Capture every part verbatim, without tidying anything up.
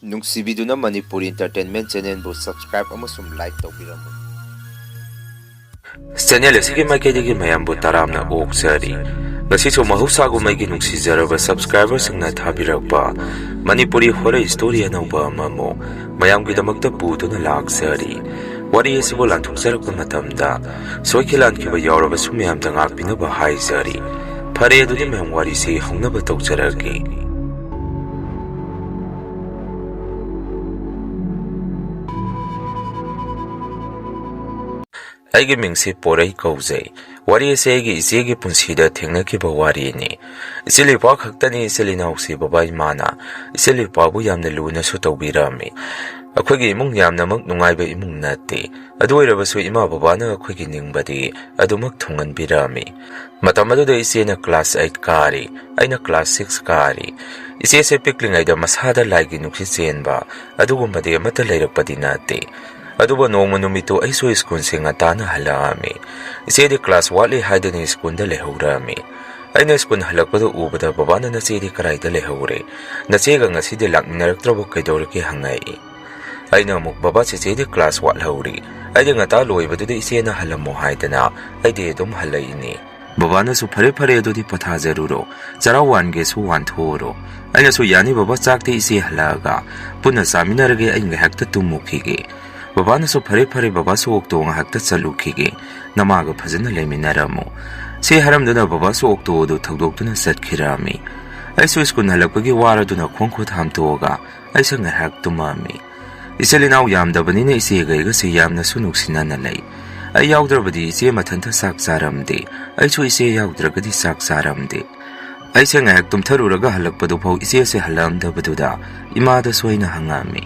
ꯅꯨꯡꯁꯤꯕꯤꯗꯨꯅ Manipuri Entertainment Channelꯕꯨ subscribe ꯑꯃꯁꯨꯡ like ꯇꯧꯕꯤꯔꯝꯃꯨ꯫ Channel ꯑꯁꯤꯒꯤ ꯃꯥꯏꯀꯩꯗꯒꯤ ꯃꯌꯥꯝꯕꯨ ꯇꯔꯥꯝꯅ ꯑꯣꯛꯆꯔꯤ꯫ ꯉꯁꯤꯁꯨ ꯃꯍꯧꯁꯥꯒꯨꯝ ꯑꯩꯒꯤ ꯅꯨꯡꯁꯤꯖꯔꯕ subscriberꯁꯤꯡꯅ ꯊꯥꯕꯤꯔꯛꯄ ꯃꯅꯤꯄꯨꯔꯤ horror story ꯑꯅꯧꯕ ꯑꯃꯃꯨꯛ ꯃꯌꯥꯝꯒꯤꯗꯃꯛꯇ ꯄꯨꯗꯨꯅ ꯂꯥꯛꯆꯔꯤ꯫ ꯋꯥꯔꯤ ꯑꯁꯤꯕꯨ ꯂꯥꯟꯊꯣꯛꯆꯔꯛꯄ ꯃꯇꯝꯗ ꯁꯣꯏꯈꯤ ꯂꯥꯟꯈꯤꯕ ꯌꯥꯎꯔꯕꯁꯨ ꯃꯌꯥꯝꯗ ꯉꯥꯛꯄꯤꯅꯕ ꯍꯥꯏꯖꯔꯤ꯫ ꯐꯔꯦ, ꯑꯗꯨꯗꯤ ꯃꯌꯥꯝ ꯋꯥꯔꯤꯁꯤ ꯍꯧꯅꯕ ꯇꯧꯖꯔꯒꯦ꯫ ꯑꯩꯒꯤ ꯃꯤꯡꯁꯤ ꯄꯣꯔꯩ ꯀꯧꯖꯩ꯫ ꯋꯥꯔꯤ ꯑꯁꯤ ꯑꯩꯒꯤ ꯏꯆꯦꯒꯤ ꯄꯨꯟꯁꯤꯗ ꯊꯦꯡꯅꯈꯤꯕ ꯋꯥꯔꯤꯅꯤ꯫ ꯏꯆꯤꯜ ꯏꯄ꯭ꯋꯥ ꯈꯛꯇꯅꯤ, ꯏꯆꯤꯜ ꯏꯅꯥꯎꯁꯤ ꯕꯕꯥ ꯏꯃꯥꯅ ꯏꯆꯤꯜ ꯏꯄ꯭ꯋꯥꯕꯨ ꯌꯥꯝꯅ ꯂꯨꯅꯁꯨ ꯇꯧꯕꯤꯔꯝꯃꯤ꯫ ꯑꯩꯈꯣꯏꯒꯤ ꯏꯃꯨꯡ ꯌꯥꯝꯅꯃꯛ ꯅꯨꯡꯉꯥꯏꯕ ꯏꯃꯨꯡ ꯅꯠꯇꯦ꯫ ꯑꯗꯨ ꯑꯣꯏꯔꯕꯁꯨ ꯏꯃꯥ ꯕꯕꯥꯅ ꯑꯩꯈꯣꯏꯒꯤ ꯅꯤꯡꯕꯗꯤ ꯑꯗꯨꯃꯛ ꯊꯨꯡꯍꯟꯕꯤꯔꯝꯃꯤ꯫ ꯃꯇꯝ ꯑꯗꯨꯗ ꯏꯆꯦꯅ class eight ꯀꯥꯔꯤ, ꯑꯩꯅ class six ꯀꯥꯔꯤ꯫ ꯏꯆꯦꯁꯦ ꯄꯤꯛꯂꯤꯉꯩꯗ ꯃꯁꯥꯗ ꯂꯥꯏꯒꯤ ꯅꯨꯡꯁꯤꯠ ꯆꯦꯟꯕ ꯑꯗꯨꯒꯨꯝꯕꯗꯤ ꯑꯃꯠꯇ ꯂꯩꯔꯛꯄꯗꯤ ꯅꯠꯇꯦ꯫ ꯑꯗꯨꯕꯨ ꯅꯣꯡꯃ ꯅꯨꯃꯤꯠꯇꯨ ꯑꯩꯁꯨ ꯁ꯭ꯀꯨꯜꯁꯦ ꯉꯟꯇꯥꯅ ꯍꯜꯂꯛꯑꯝꯃꯤ꯫ ꯏꯆꯦꯗꯤ class ꯋꯥꯠꯂꯤ ꯍꯥꯏꯗꯅ ꯁ꯭ꯀꯨꯜꯗ ꯂꯩꯍꯧꯔꯝꯃꯤ꯫ ꯑꯩꯅ ꯁ꯭ꯀꯨꯜ ꯍꯜꯂꯛꯄꯗ ꯎꯕꯗ ꯕꯕꯥꯅ "ꯅꯆꯦꯗꯤ ꯀꯗꯥꯏꯗ ꯂꯩꯍꯧꯔꯦ? ꯅꯆꯦꯒ ꯉꯁꯤꯗꯤ ꯂꯥꯛꯃꯤꯟꯅꯔꯛꯇ꯭ꯔꯕ ꯀꯩꯗꯧꯔꯒꯦ?" ꯍꯪꯉꯛꯏ꯫ ꯑꯩꯅ ꯑꯃꯨꯛ "ꯕꯕꯥ, ꯆꯦꯆꯦꯗꯤ class ꯋꯥꯠꯍꯧꯔꯤ꯫ ꯑꯩꯗꯤ ꯉꯟꯇꯥ ꯂꯣꯏꯕꯗꯨꯗ ꯏꯆꯦꯅ ꯍꯜꯂꯝꯃꯣ ꯍꯥꯏꯗꯅ ꯑꯩꯗꯤ ꯑꯗꯨꯝ ꯍꯜꯂꯛꯏꯅꯤ"꯫ ꯕꯕꯥꯅꯁꯨ "ꯐꯔꯦ ꯐꯔꯦ, ꯑꯗꯨꯗꯤ ꯄꯣꯊꯥꯖꯔꯨꯔꯣ, ꯆꯔꯥ ꯋꯥꯟꯒꯦꯁꯨ ꯋꯥꯟꯊꯣꯛꯎꯔꯣ"꯫ ꯑꯩꯅꯁꯨ "ꯌꯥꯅꯤ ꯕꯕꯥ, ꯆꯥꯛꯇꯤ ꯏꯆꯦ ꯍꯜꯂꯛꯑꯒ ꯄꯨꯟꯅ ꯆꯥꯃꯤꯟꯅꯔꯒꯦ, ꯑꯩ ꯉꯥꯏꯍꯥꯛꯇ ꯇꯨꯝꯃꯨꯈꯤꯒꯦ"꯫ ꯕꯕꯥꯅꯁꯨ "ꯐꯔꯦ ꯐꯔꯦ ꯕꯕꯥꯁꯨ ꯑꯣꯛꯇꯣ ꯉꯥꯏꯍꯥꯛꯇ ꯆꯠꯂꯨꯈꯤꯒꯦ, ꯅꯃꯥꯒ ꯐꯖꯅ ꯂꯩꯃꯤꯟꯅꯔꯝꯃꯨ"꯫ ꯁꯤ ꯍꯥꯏꯔꯝꯗꯨꯅ ꯕꯕꯥꯁꯨ ꯑꯣꯛꯇꯣ ꯑꯗꯨ ꯊꯧꯗꯣꯛꯇꯨꯅ ꯆꯠꯈꯤꯔꯝꯃꯤ꯫ ꯑꯩꯁꯨ ꯁ꯭ꯀꯨꯜ ꯍꯜꯂꯛꯄꯒꯤ ꯋꯥꯔꯗꯨꯅ ꯈꯣꯡ ꯈꯨꯠ ꯍꯥꯝꯇꯣꯛꯑꯒ ꯑꯩꯁꯨ ꯉꯥꯏꯍꯥꯛ ꯇꯨꯝꯃꯝꯃꯤ꯫ ꯏꯆꯤꯜ ꯏꯅꯥꯎ ꯌꯥꯝꯗꯕꯅꯤꯅ ꯏꯆꯦꯒ ꯑꯩꯒꯁꯤ ꯌꯥꯝꯅꯁꯨ ꯅꯨꯡꯁꯤꯅꯅ ꯂꯩ꯫ ꯑꯩ ꯌꯥꯎꯗ꯭ꯔꯕꯗꯤ ꯏꯆꯦ ꯃꯊꯟꯇ ꯆꯥꯛ ꯆꯥꯔꯝꯗꯦ, ꯑꯩꯁꯨ ꯏꯆꯦ ꯌꯥꯎꯗ꯭ꯔꯒꯗꯤ ꯆꯥꯛ ꯆꯥꯔꯝꯗꯦ꯫ ꯑꯩꯁꯦ ꯉꯥꯏꯍꯥꯛ ꯇꯨꯝꯊꯔꯨꯔꯒ ꯍꯜꯂꯛꯄꯗꯨꯐꯥꯎ ꯏꯆꯦꯁꯦ ꯍꯜꯂꯛꯑꯝꯗꯕꯗꯨꯗ ꯏꯃꯥꯗꯁꯨ ꯑꯩꯅ ꯍꯪꯉꯛꯑꯝꯃꯤ,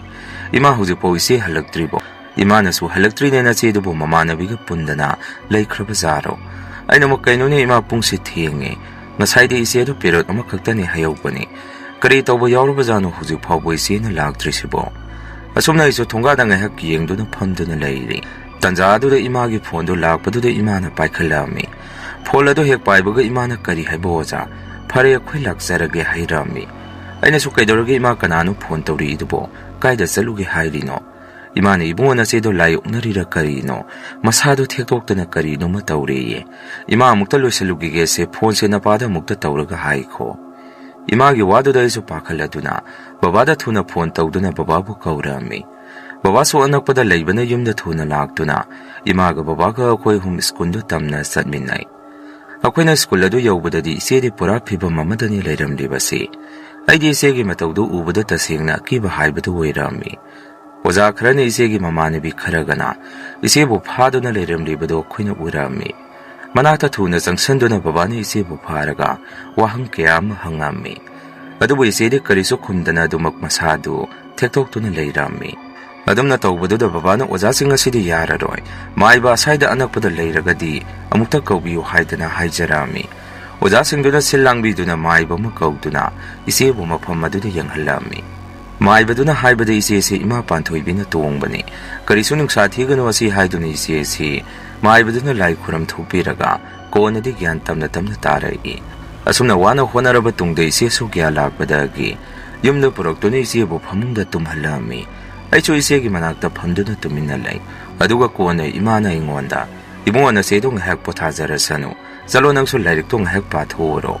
"ꯏꯃꯥ, ꯍꯧꯖꯤꯛꯐꯥꯎ ꯏꯆꯦ ꯍꯜꯂꯛꯇ꯭ꯔꯤꯕꯣ? ꯏꯃꯥꯅꯁꯨ ꯍꯜꯂꯛꯇ꯭ꯔꯤꯅꯦ, ꯅꯆꯦꯗꯨꯕꯨ ꯃꯃꯥꯟꯅꯕꯤꯒ ꯄꯨꯟꯗꯅ ꯂꯩꯈ꯭ꯔꯕ ꯖꯥꯔꯣ?" ꯑꯩꯅ ꯑꯃꯨꯛ, "ꯀꯩꯅꯣꯅꯦ ꯏꯃꯥ, ꯄꯨꯡꯁꯦ ꯊꯦꯡꯉꯦ, ꯉꯁꯥꯏꯗꯤ ꯏꯆꯦꯗꯨ ꯄꯦꯔꯣꯠ ꯑꯃꯈꯛꯇꯅꯦ ꯍꯥꯏꯍꯧꯕꯅꯤ, ꯀꯔꯤ ꯇꯧꯕ ꯌꯥꯎꯔꯕꯖꯥꯠꯅꯣ ꯍꯧꯖꯤꯛ ꯐꯥꯎꯕ ꯏꯆꯦꯅ ꯂꯥꯛꯇ꯭ꯔꯤꯁꯤꯕꯣ?" ꯑꯁꯨꯝꯅ ꯑꯩꯁꯨ ꯊꯣꯡꯒꯥꯗ ꯉꯥꯏꯍꯥꯛ ꯌꯦꯡꯗꯨꯅ ꯐꯝꯗꯨꯅ ꯂꯩꯔꯤ꯫ ꯇꯟꯖꯥ ꯑꯗꯨꯗ ꯏꯃꯥꯒꯤ ꯐꯣꯟꯗꯨ ꯂꯥꯛꯄꯗꯨꯗ ꯏꯃꯥꯅ ꯄꯥꯏꯈꯠꯂꯛꯑꯝꯃꯤ꯫ ꯐꯣꯟ ꯑꯗꯨ ꯍꯦꯛ ꯄꯥꯏꯕꯒ ꯏꯃꯥꯅ, "ꯀꯔꯤ ꯍꯥꯏꯕ ꯑꯣꯖꯥ? ꯐꯔꯦ, ꯑꯩꯈꯣꯏ ꯂꯥꯛꯆꯔꯒꯦ" ꯍꯥꯏꯔꯛꯑꯝꯃꯤ꯫ ꯑꯩꯅꯁꯨ, "ꯀꯩꯗꯧꯔꯒꯦ ꯏꯃꯥ, ꯀꯅꯥꯅꯣ ꯐꯣꯟ ꯇꯧꯔꯛꯏꯗꯨꯕꯣ? ꯀꯥꯏꯗ ꯆꯠꯂꯨꯒꯦ ꯍꯥꯏꯔꯤꯅꯣ?" ꯏꯃꯥꯅ, "ꯏꯕꯨꯡꯉꯣ ꯅꯆꯦꯗꯣ ꯂꯥꯏ ꯑꯣꯛꯅꯔꯤꯔꯥ ꯀꯔꯤꯅꯣ? ꯃꯁꯥꯗꯣ ꯊꯦꯛꯇꯣꯛꯇꯅ ꯀꯔꯤꯅꯣꯃ ꯇꯧꯔꯦꯌꯦ꯫ ꯏꯃꯥ ꯑꯃꯨꯛꯇ ꯂꯣꯏꯁꯤꯜꯂꯨꯈꯤꯒꯦꯁꯦ, ꯐꯣꯟꯁꯦ ꯅꯄꯥꯗ ꯑꯃꯨꯛꯇ ꯇꯧꯔꯒ ꯍꯥꯏꯈꯣ꯫" ꯏꯃꯥꯒꯤ ꯋꯥꯗꯨꯗ ꯑꯩꯁꯨ ꯄꯥꯈꯠꯂꯗꯨꯅ ꯕꯕꯥꯗ ꯊꯨꯅ ꯐꯣꯟ ꯇꯧꯗꯨꯅ ꯕꯕꯥꯕꯨ ꯀꯧꯔꯛꯑꯝꯃꯤ꯫ ꯕꯕꯥꯁꯨ ꯑꯅꯛꯄꯗ ꯂꯩꯕꯅ ꯌꯨꯝꯗ ꯊꯨꯅ ꯂꯥꯛꯇꯨꯅ ꯏꯃꯥꯒ ꯕꯕꯥꯒ ꯑꯩꯈꯣꯏ ꯑꯍꯨꯝ ꯁ꯭ꯀꯨꯜꯗꯨ ꯇꯝꯅ ꯆꯠꯃꯤꯟꯅꯩ꯫ ꯑꯩꯈꯣꯏꯅ ꯁ꯭ꯀꯨꯜ ꯑꯗꯨ ꯌꯧꯕꯗꯗꯤ ꯏꯆꯦꯗꯤ ꯄꯨꯔꯥ ꯐꯤꯕꯝ ꯑꯃꯗꯅꯤ ꯂꯩꯔꯝꯂꯤꯕꯁꯤ꯫ ꯑꯩꯗꯤ ꯏꯆꯦꯒꯤ ꯃꯇꯧꯗꯨ ꯎꯕꯗ ꯇꯁꯦꯡꯅ ꯑꯀꯤꯕ ꯍꯥꯏꯕꯗꯨ ꯑꯣꯏꯔꯝꯃꯤ꯫ ꯑꯣꯖꯥ ꯈꯔꯅ ꯏꯆꯦꯒꯤ ꯃꯃꯥꯟꯅꯕꯤ ꯈꯔꯒꯅ ꯏꯆꯦꯕꯨ ꯐꯥꯗꯨꯅ ꯂꯩꯔꯝꯂꯤꯕꯗꯨ ꯑꯩꯈꯣꯏꯅ ꯎꯔꯝꯃꯤ꯫ ꯃꯅꯥꯛꯇ ꯊꯨꯅ ꯆꯪꯁꯤꯟꯗꯨꯅ ꯕꯕꯥꯅ ꯏꯆꯦꯕꯨ ꯐꯥꯔꯒ ꯋꯥꯍꯪ ꯀꯌꯥ ꯑꯃ ꯍꯪꯉꯝꯃꯤ꯫ ꯑꯗꯨꯕꯨ ꯏꯆꯦꯗꯤ ꯀꯔꯤꯁꯨ ꯈꯨꯝꯗꯅ ꯑꯗꯨꯃꯛ ꯃꯁꯥꯗꯨ ꯊꯦꯛꯇꯣꯛꯇꯨꯅ ꯂꯩꯔꯝꯃꯤ꯫ ꯑꯗꯨꯝꯅ ꯇꯧꯕꯗꯨꯗ ꯕꯕꯥꯅ, "ꯑꯣꯖꯥꯁꯤꯡ ꯑꯁꯤꯗꯤ ꯌꯥꯔꯔꯣꯏ, ꯃꯥꯏꯕ ꯑꯁ꯭ꯋꯥꯏꯗ ꯑꯅꯛꯄꯗ ꯂꯩꯔꯒꯗꯤ ꯑꯃꯨꯛꯇ ꯀꯧꯕꯤꯌꯨ" ꯍꯥꯏꯗꯅ ꯍꯥꯏꯖꯔꯛꯑꯝꯃꯤ꯫ ꯑꯣꯖꯥꯁꯤꯡꯗꯨꯅ ꯁꯤꯜ ꯂꯥꯡꯕꯤꯗꯨꯅ ꯃꯥꯏꯕ ꯑꯃ ꯀꯧꯗꯨꯅ ꯏꯆꯦꯕꯨ ꯃꯐꯝ ꯑꯗꯨꯗ ꯌꯦꯡꯍꯜꯂꯛꯑꯝꯃꯤ꯫ ꯃꯥꯏꯕꯗꯨꯅ ꯍꯥꯏꯕꯗ, "ꯏꯆꯦꯁꯤ ꯏꯃꯥ ꯄꯥꯟꯊꯣꯏꯕꯤꯅ ꯇꯣꯡꯕꯅꯤ, ꯀꯔꯤꯁꯨ ꯅꯨꯡꯁꯥ ꯊꯤꯒꯅꯨ" ꯑꯁꯤ ꯍꯥꯏꯗꯨꯅ ꯏꯆꯦꯁꯤ ꯃꯥꯏꯕꯗꯨꯅ ꯂꯥꯏ ꯈꯨꯔꯝ ꯊꯣꯛꯄꯤꯔꯒ ꯀꯣꯟꯅꯗꯤ ꯒ꯭ꯌꯥꯟ ꯇꯞꯅ ꯇꯞꯅ ꯇꯥꯔꯛꯏ꯫ ꯑꯁꯨꯝꯅ ꯋꯥꯅ ꯍꯣꯠꯅꯔꯕ ꯇꯨꯡꯗ ꯏꯆꯦꯁꯨ ꯒ꯭ꯌꯥꯟ ꯂꯥꯛꯄꯗꯒꯤ ꯌꯨꯝꯗ ꯄꯨꯔꯛꯇꯨꯅ ꯏꯆꯦꯕꯨ ꯐꯃꯨꯡꯗ ꯇꯨꯝꯍꯜꯂꯝꯃꯤ꯫ ꯑꯩꯁꯨ ꯏꯆꯦꯒꯤ ꯃꯅꯥꯛꯇ ꯐꯝꯗꯨꯅ ꯇꯨꯃꯤꯟꯅ ꯂꯩ꯫ ꯑꯗꯨꯒ ꯀꯣꯟꯅ ꯏꯃꯥꯅ ꯑꯩꯉꯣꯟꯗ, "ꯏꯕꯨꯡꯉꯣ, ꯅꯆꯦꯗꯣ ꯉꯥꯏꯍꯥꯛ ꯄꯣꯊꯥꯖꯔꯁꯅꯨ, ꯆꯠꯂꯣ, ꯅꯪꯁꯨ ꯂꯥꯏꯔꯤꯛꯇꯣ ꯉꯥꯏꯍꯥꯛ ꯄꯥꯊꯣꯛꯎꯔꯣ꯫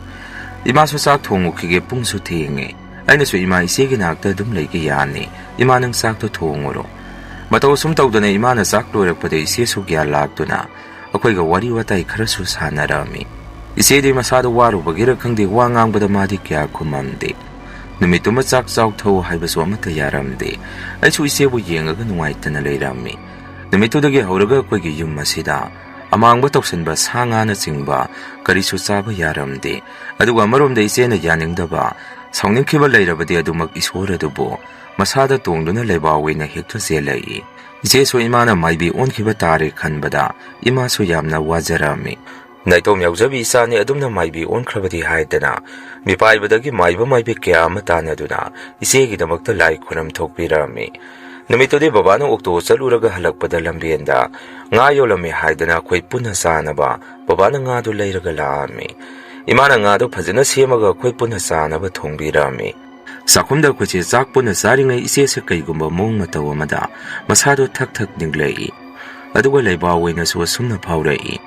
ꯏꯃꯥꯁꯨ ꯆꯥꯛ ꯊꯣꯡꯉꯨꯈꯤꯒꯦ, ꯄꯨꯡꯁꯨ ꯊꯦꯡꯉꯦ꯫" ꯑꯩꯅꯁꯨ, "ꯏꯃꯥ, ꯏꯆꯦꯒꯤ ꯅꯥꯛꯇ ꯑꯗꯨꯝ ꯂꯩꯒꯦ ꯌꯥꯅꯤ, ꯏꯃꯥ, ꯅꯪ ꯆꯥꯛꯇꯣ ꯊꯣꯡꯉꯨꯔꯣ꯫" ꯃꯇꯧ ꯑꯁꯨꯝ ꯇꯧꯗꯅ ꯏꯃꯥꯅ ꯆꯥꯛ ꯂꯣꯏꯔꯛꯄꯗ ꯏꯆꯦꯁꯨ ꯒ꯭ꯌꯥꯟ ꯂꯥꯛꯇꯨꯅ ꯑꯩꯈꯣꯏꯒ ꯋꯥꯔꯤ ꯋꯥꯇꯥꯏ ꯈꯔꯁꯨ ꯁꯥꯟꯅꯔꯝꯃꯤ꯫ ꯏꯆꯦꯗꯤ ꯃꯁꯥꯗ ꯋꯥꯔꯨꯕꯒꯤꯔ ꯈꯪꯗꯦ, ꯋꯥ ꯉꯥꯡꯕꯗ ꯃꯥꯗꯤ ꯀꯌꯥ ꯈꯨꯝꯃꯝꯗꯦ꯫ ꯅꯨꯃꯤꯠꯇꯨꯃ ꯆꯥꯛ ꯆꯥꯎ ꯊꯛꯎ ꯍꯥꯏꯕꯁꯨ ꯑꯃꯠꯇ ꯌꯥꯔꯝꯗꯦ꯫ ꯑꯩꯁꯨ ꯏꯆꯦꯕꯨ ꯌꯦꯡꯉꯒ ꯅꯨꯡꯉꯥꯏꯇꯅ ꯂꯩꯔꯝꯃꯤ꯫ ꯅꯨꯃꯤꯠꯇꯨꯗꯒꯤ ꯍꯧꯔꯒ ꯑꯩꯈꯣꯏꯒꯤ ꯌꯨꯝ ꯑꯁꯤꯗ ꯑꯃꯥꯡꯕ ꯇꯧꯁꯤꯟꯕ, ꯁꯥ ꯉꯥꯅꯆꯤꯡꯕ ꯀꯔꯤꯁꯨ ꯆꯥꯕ ꯌꯥꯔꯝꯗꯦ꯫ ꯑꯗꯨꯒ ꯑꯃꯔꯣꯝꯗ ꯏꯆꯦꯅ ꯌꯥꯅꯤꯡꯗꯕ, ꯁꯥꯎꯅꯤꯡꯈꯤꯕ ꯂꯩꯔꯕꯗꯤ ꯑꯗꯨꯃꯛ ꯏꯁꯣꯔ ꯑꯗꯨꯕꯨ ꯃꯁꯥꯗ ꯇꯣꯡꯗꯨꯅ ꯂꯩꯕꯥꯛ ꯑꯣꯏꯅ ꯍꯦꯛꯇ ꯆꯦꯜꯂꯛꯏ꯫ ꯏꯆꯦꯁꯨ ꯏꯃꯥꯅ ꯃꯥꯏꯕꯤ ꯑꯣꯟꯈꯤꯕ ꯇꯥꯔꯦ ꯈꯟꯕꯗ ꯏꯃꯥꯁꯨ ꯌꯥꯝꯅ ꯋꯥꯖꯔꯝꯃꯤ꯫ "ꯅꯥꯏꯇꯣꯝ ꯌꯥꯎꯖꯕꯤ ꯏꯆꯥꯅꯤ, ꯑꯗꯨꯝꯅ ꯃꯥꯏꯕꯤ ꯑꯣꯟꯈ꯭ꯔꯕꯗꯤ" ꯍꯥꯏꯗꯅ ꯃꯤꯄꯥꯏꯕꯗꯒꯤ ꯃꯥꯏꯕ ꯃꯥꯏꯕꯤ ꯀꯌꯥ ꯑꯃ ꯇꯥꯟꯅꯗꯨꯅ ꯏꯆꯦꯒꯤꯗꯃꯛꯇ ꯂꯥꯏ ꯈꯨꯔꯝ ꯊꯣꯛꯄꯤꯔꯝꯃꯤ꯫ ꯅꯨꯃꯤꯠꯇꯨꯗꯤ ꯕꯕꯥꯅ ꯑꯣꯛꯇꯣ ꯆꯠꯂꯨꯔꯒ ꯍꯜꯂꯛꯄꯗ ꯂꯝꯕꯦꯟꯗ ꯉꯥ ꯌꯣꯜꯂꯝꯃꯤ ꯍꯥꯏꯗꯅ ꯑꯩꯈꯣꯏ ꯄꯨꯟꯅ ꯆꯥꯅꯕ ꯕꯕꯥꯅ ꯉꯥꯗꯨ ꯂꯩꯔꯒ ꯂꯥꯛꯑꯝꯃꯤ꯫ ꯏꯃꯥꯅ ꯉꯥꯗꯨ ꯐꯖꯅ ꯁꯦꯝꯃꯒ ꯑꯩꯈꯣꯏ ꯄꯨꯟꯅ ꯆꯥꯅꯕ ꯊꯣꯡꯕꯤꯔꯝꯃꯤ꯫ ꯆꯥꯛꯈꯨꯝꯗ ꯑꯩꯈꯣꯏꯁꯦ ꯆꯥꯛ ꯄꯨꯟꯅ ꯆꯥꯔꯤꯉꯩ ꯏꯆꯦꯁꯦ ꯀꯩꯒꯨꯝꯕ ꯃꯑꯣꯡ ꯃꯇꯧ ꯑꯃꯗ ꯃꯁꯥꯗꯣ ꯊꯛ ꯊꯛ ꯅꯤꯛꯂꯛꯏ꯫ ꯑꯗꯨꯒ ꯂꯩꯕꯥꯛ ꯑꯣꯏꯅꯁꯨ ꯑꯁꯨꯝꯅ ꯐꯥꯎꯔꯛꯏ,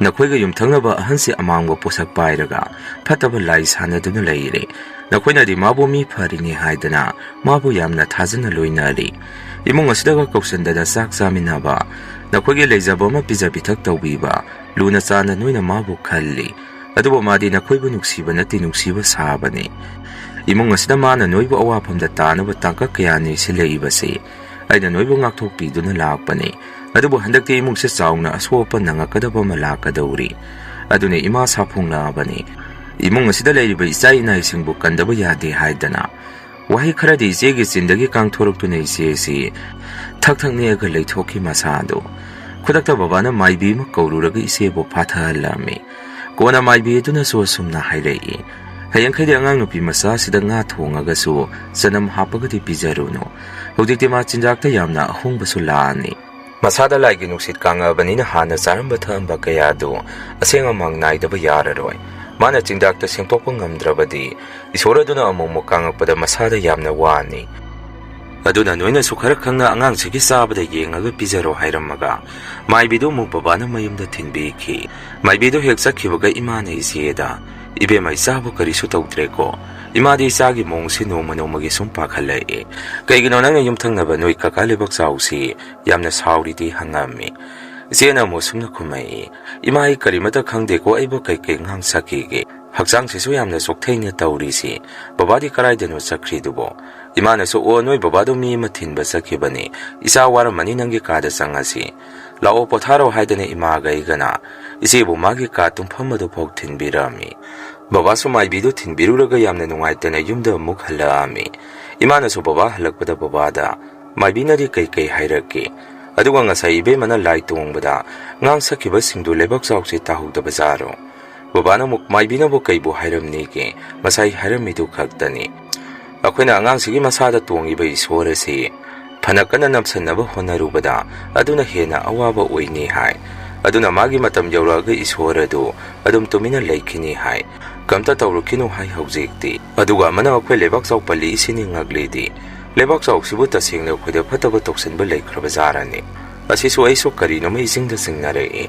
"ꯅꯈꯣꯏꯒ ꯌꯨꯝꯊꯪꯅꯕ ꯑꯍꯟꯁꯤ ꯑꯃꯥꯡꯕ ꯄꯣꯠꯁꯛ ꯄꯥꯏꯔꯒ ꯐꯠꯇꯕ ꯂꯥꯏ ꯁꯥꯟꯅꯗꯨꯅ ꯂꯩꯔꯦ꯫ ꯅꯈꯣꯏꯅꯗꯤ ꯃꯥꯕꯨ ꯃꯤ ꯐꯔꯤꯅꯤ ꯍꯥꯏꯗꯅ ꯃꯥꯕꯨ ꯌꯥꯝꯅ ꯊꯥꯖꯅ ꯂꯣꯏꯅꯔꯤ꯫ ꯏꯃꯨꯡ ꯑꯁꯤꯗꯒ ꯀꯧꯁꯟꯗꯅ ꯆꯥꯛ ꯆꯥꯃꯤꯟꯅꯕ, ꯅꯈꯣꯏꯒꯤ ꯂꯩꯖꯕ ꯑꯃ ꯄꯤꯖ ꯄꯤꯊꯛ ꯇꯧꯕꯤꯕ, ꯂꯨꯅ ꯆꯥꯟꯅ ꯅꯣꯏꯅ ꯃꯥꯕꯨ ꯈꯜꯂꯤ꯫ ꯑꯗꯨꯕꯨ ꯃꯥꯗꯤ ꯅꯈꯣꯏꯕꯨ ꯅꯨꯡꯁꯤꯕ ꯅꯠꯇꯦ, ꯅꯨꯡꯁꯤꯕ ꯁꯥꯕꯅꯤ꯫ ꯏꯃꯨꯡ ꯑꯁꯤꯗ ꯃꯥꯅ ꯅꯣꯏꯕꯨ ꯑꯋꯥꯐꯝꯗ ꯇꯥꯅꯕ ꯇꯥꯡꯀꯛ ꯀꯌꯥꯅꯤ ꯁꯤꯜꯂꯛꯏꯕꯁꯤ ꯑꯩꯅ ꯅꯣꯏꯕꯨ ꯉꯥꯛꯊꯣꯛꯄꯤꯗꯨꯅ ꯂꯥꯛꯄꯅꯤ꯫ ꯑꯗꯨꯕꯨ ꯍꯟꯗꯛꯇꯤ ꯏꯃꯨꯡꯁꯦ ꯆꯥꯎꯅ ꯑꯁꯣꯛ ꯑꯄꯟ ꯅꯪꯉꯛꯀꯗꯕ ꯑꯃ ꯂꯥꯛꯀꯗꯧꯔꯤ꯫ ꯑꯗꯨꯅ ꯏꯃꯥ ꯁꯥꯐꯣꯡꯂꯛꯑꯕꯅꯤ꯫ ꯏꯃꯨꯡ ꯑꯁꯤꯗ ꯂꯩꯔꯤꯕ ꯏꯆꯥ ꯏꯅꯥꯏꯁꯤꯡꯕꯨ ꯀꯟꯗꯕ ꯌꯥꯗꯦ" ꯍꯥꯏꯗꯅ ꯋꯥꯍꯩ ꯈꯔꯗꯤ ꯏꯆꯦꯒꯤ ꯆꯤꯟꯗꯒꯤ ꯀꯥꯡꯊꯣꯔꯛꯇꯨꯅ ꯏꯆꯦꯁꯤ ꯊꯛ ꯊꯛ ꯅꯦꯛꯑꯒ ꯂꯩꯊꯣꯛꯈꯤ ꯃꯁꯥꯗꯨ꯫ ꯈꯨꯗꯛꯇ ꯕꯕꯥꯅ ꯃꯥꯏꯕꯤ ꯑꯃ ꯀꯧꯔꯨꯔꯒ ꯏꯆꯦꯕꯨ ꯐꯥꯊꯍꯜꯂꯝꯃꯤ꯫ ꯀꯣꯟꯅ ꯃꯥꯏꯕꯤ ꯑꯗꯨꯅꯁꯨ ꯑꯁꯨꯝꯅ ꯍꯥꯏꯔꯛꯏ, "ꯍꯌꯦꯡꯈꯩꯗꯤ ꯑꯉꯥꯡ ꯅꯨꯄꯤ ꯃꯆꯥꯁꯤꯗ ꯉꯥ ꯊꯣꯡꯉꯒꯁꯨ ꯆꯅꯝ ꯍꯥꯞꯄꯒꯗꯤ ꯄꯤꯖꯔꯨꯅꯨ꯫ ꯍꯧꯖꯤꯛꯇꯤ ꯃꯥ ꯆꯤꯟꯖꯥꯛꯇ ꯌꯥꯝꯅ ꯑꯍꯣꯡꯕꯁꯨ ꯂꯥꯛꯑꯅꯤ꯫ ꯃꯁꯥꯗ ꯂꯥꯏꯒꯤ ꯅꯨꯡꯁꯤꯠ ꯀꯥꯡꯉꯛꯑꯕꯅꯤꯅ ꯍꯥꯟꯅ ꯆꯥꯔꯝꯕ ꯊꯛꯑꯝꯕ ꯀꯌꯥꯗꯨ ꯑꯁꯦꯡ ꯑꯃꯥꯡ ꯅꯥꯏꯗꯕ ꯌꯥꯔꯔꯣꯏ꯫ ꯃꯥꯅ ꯆꯤꯟꯖꯥꯛꯇ ꯁꯦꯝꯗꯣꯛꯄ ꯉꯝꯗ꯭ꯔꯕꯗꯤ ꯏꯁꯣꯔ ꯑꯗꯨꯅ ꯑꯃꯨꯛ ꯑꯃꯨꯛ ꯀꯥꯡꯉꯛꯄꯗ ꯃꯁꯥꯗ ꯌꯥꯝꯅ ꯋꯥꯅꯤ꯫ ꯑꯗꯨꯅ ꯅꯣꯏꯅꯁꯨ ꯈꯔ ꯈꯪꯅ ꯑꯉꯥꯡꯁꯤꯒꯤ ꯆꯥꯕꯗ ꯌꯦꯡꯉꯒ ꯄꯤꯖꯔꯣ" ꯍꯥꯏꯔꯝꯃꯒ ꯃꯥꯏꯕꯤꯗꯨ ꯑꯃꯨꯛ ꯕꯕꯥꯅ ꯃꯌꯨꯝꯗ ꯊꯤꯟꯕꯤꯈꯤ꯫ ꯃꯥꯏꯕꯤꯗꯨ ꯍꯦꯛ ꯆꯠꯈꯤꯕꯒ ꯏꯃꯥꯅ ꯏꯆꯦꯗ, "ꯏꯕꯦꯝꯃ, ꯏꯆꯥꯕꯨ ꯀꯔꯤꯁꯨ ꯇꯧꯗ꯭ꯔꯦꯀꯣ? ꯏꯃꯥꯗꯤ ꯏꯆꯥꯒꯤ ꯃꯑꯣꯡꯁꯤ ꯅꯣꯡꯃ ꯅꯣꯡꯃꯒꯤ ꯁꯨꯝ ꯄꯥꯈꯠꯂꯛꯑꯦ꯫ ꯀꯩꯒꯤꯅꯣ ꯅꯪꯅ ꯌꯨꯝꯊꯪꯅꯕ ꯅꯣꯏ ꯀꯀꯥ ꯂꯩꯕꯥꯛ ꯆꯥꯎꯁꯤ ꯌꯥꯝꯅ ꯁꯥꯎꯔꯤꯗꯤ?" ꯍꯪꯉꯝꯃꯤ꯫ ꯏꯆꯦꯅ ꯑꯃꯨꯛ ꯁꯨꯝꯅ ꯈꯨꯝꯃꯛꯏ, "ꯏꯃꯥ, ꯑꯩ ꯀꯔꯤꯃꯠꯇ ꯈꯪꯗꯦꯀꯣ, ꯑꯩꯕꯨ ꯀꯩꯀꯩ ꯉꯥꯡ ꯁꯛꯈꯤꯒꯦ? ꯍꯛꯆꯥꯡꯁꯤꯁꯨ ꯌꯥꯝꯅ ꯆꯣꯛꯊꯩꯅ ꯇꯧꯔꯤꯁꯤ꯫ ꯕꯕꯥꯗꯤ ꯀꯗꯥꯏꯗꯅꯣ ꯆꯠꯈ꯭ꯔꯤꯗꯨꯕꯣ?" ꯏꯃꯥꯅꯁꯨ, "ꯑꯣ, ꯅꯣꯏ ꯕꯕꯥꯗꯣ ꯃꯤ ꯑꯃ ꯊꯤꯟꯕ ꯆꯠꯈꯤꯕꯅꯤ꯫ ꯏꯆꯥ ꯋꯥꯔꯝꯃꯅꯤ, ꯅꯪꯒꯤ ꯀꯥꯗ ꯆꯪꯉꯁꯤ꯫ ꯂꯥꯛꯑꯣ, ꯄꯣꯊꯥꯔꯣ" ꯍꯥꯏꯗꯅ ꯏꯃꯥꯒ ꯑꯩꯒꯅ ꯏꯆꯦꯕꯨ ꯃꯥꯒꯤ ꯀꯥ ꯇꯨꯝꯐꯝ ꯑꯗꯨꯐꯥꯎ ꯊꯤꯟꯕꯤꯔꯝꯃꯤ꯫ ꯕꯕꯥꯁꯨ ꯃꯥꯏꯕꯤꯗꯨ ꯊꯤꯟꯕꯤꯔꯨꯔꯒ ꯌꯥꯝꯅ ꯅꯨꯡꯉꯥꯏꯇꯅ ꯌꯨꯝꯗ ꯑꯃꯨꯛ ꯍꯜꯂꯛꯑꯝꯃꯤ꯫ ꯏꯃꯥꯅꯁꯨ ꯕꯕꯥ ꯍꯜꯂꯛꯄꯗ ꯕꯕꯥꯗ, "ꯃꯥꯏꯕꯤꯅꯗꯤ ꯀꯩ ꯀꯩ ꯍꯥꯏꯔꯛꯀꯦ? ꯑꯗꯨꯒ ꯉꯁꯥꯏ ꯏꯕꯦꯝꯃꯅ ꯂꯥꯏ ꯇꯣꯡꯕꯗ ꯉꯥꯡ ꯁꯛꯈꯤꯕꯁꯤꯡꯗꯨ ꯂꯩꯕꯥꯛ ꯆꯥꯎꯁꯤ ꯇꯥꯍꯧꯗꯕ ꯖꯥꯔꯣ?" ꯕꯕꯥꯅ ꯑꯃꯨꯛ, "ꯃꯥꯏꯕꯤꯅꯕꯨ ꯀꯩꯕꯨ ꯍꯥꯏꯔꯝꯅꯤꯒꯦ? ꯉꯁꯥꯏ ꯍꯥꯏꯔꯝꯃꯤꯗꯨ ꯈꯛꯇꯅꯤ꯫ ꯑꯩꯈꯣꯏꯅ ꯑꯉꯥꯡꯁꯤꯒꯤ ꯃꯁꯥꯗ ꯇꯣꯡꯉꯤꯕ ꯏꯁꯣꯔ ꯑꯁꯤ ꯐꯅ ꯀꯟꯅ ꯅꯞꯁꯟꯅꯕ ꯍꯣꯠꯅꯔꯨꯕꯗ ꯑꯗꯨꯅ ꯍꯦꯟꯅ ꯑꯋꯥꯕ ꯑꯣꯏꯅꯤ" ꯍꯥꯏ꯫ ꯑꯗꯨꯅ ꯃꯥꯒꯤ ꯃꯇꯝ ꯌꯧꯔꯛꯑꯒ ꯏꯁꯣꯔ ꯑꯗꯨ ꯑꯗꯨꯝ ꯇꯨꯃꯤꯟꯅ ꯂꯩꯈꯤꯅꯤ ꯍꯥꯏ꯫ ꯀꯝꯇ ꯇꯧꯔꯨꯈꯤꯅꯨ ꯍꯥꯏ ꯍꯧꯖꯤꯛꯇꯤ꯫ ꯑꯗꯨꯒ ꯑꯃꯅ ꯑꯩꯈꯣꯏ ꯂꯩꯕꯥꯛ ꯆꯥꯎ ꯄꯜꯂꯤ ꯏꯁꯤꯡ ꯉꯛꯂꯤꯗꯤ꯫ ꯂꯩꯕꯥꯛ ꯆꯥꯎꯁꯤꯕꯨ ꯇꯁꯦꯡꯅ ꯑꯩꯈꯣꯏꯗ ꯐꯠꯇꯕ ꯇꯧꯁꯤꯟꯕ ꯂꯩꯈ꯭ꯔꯕ ꯖꯥꯔꯅꯤ꯫ ꯑꯁꯤꯁꯨ ꯑꯩꯁꯨ ꯀꯔꯤꯅꯣꯃ ꯏꯁꯤꯡꯗ ꯆꯤꯡꯅꯔꯛꯏ꯫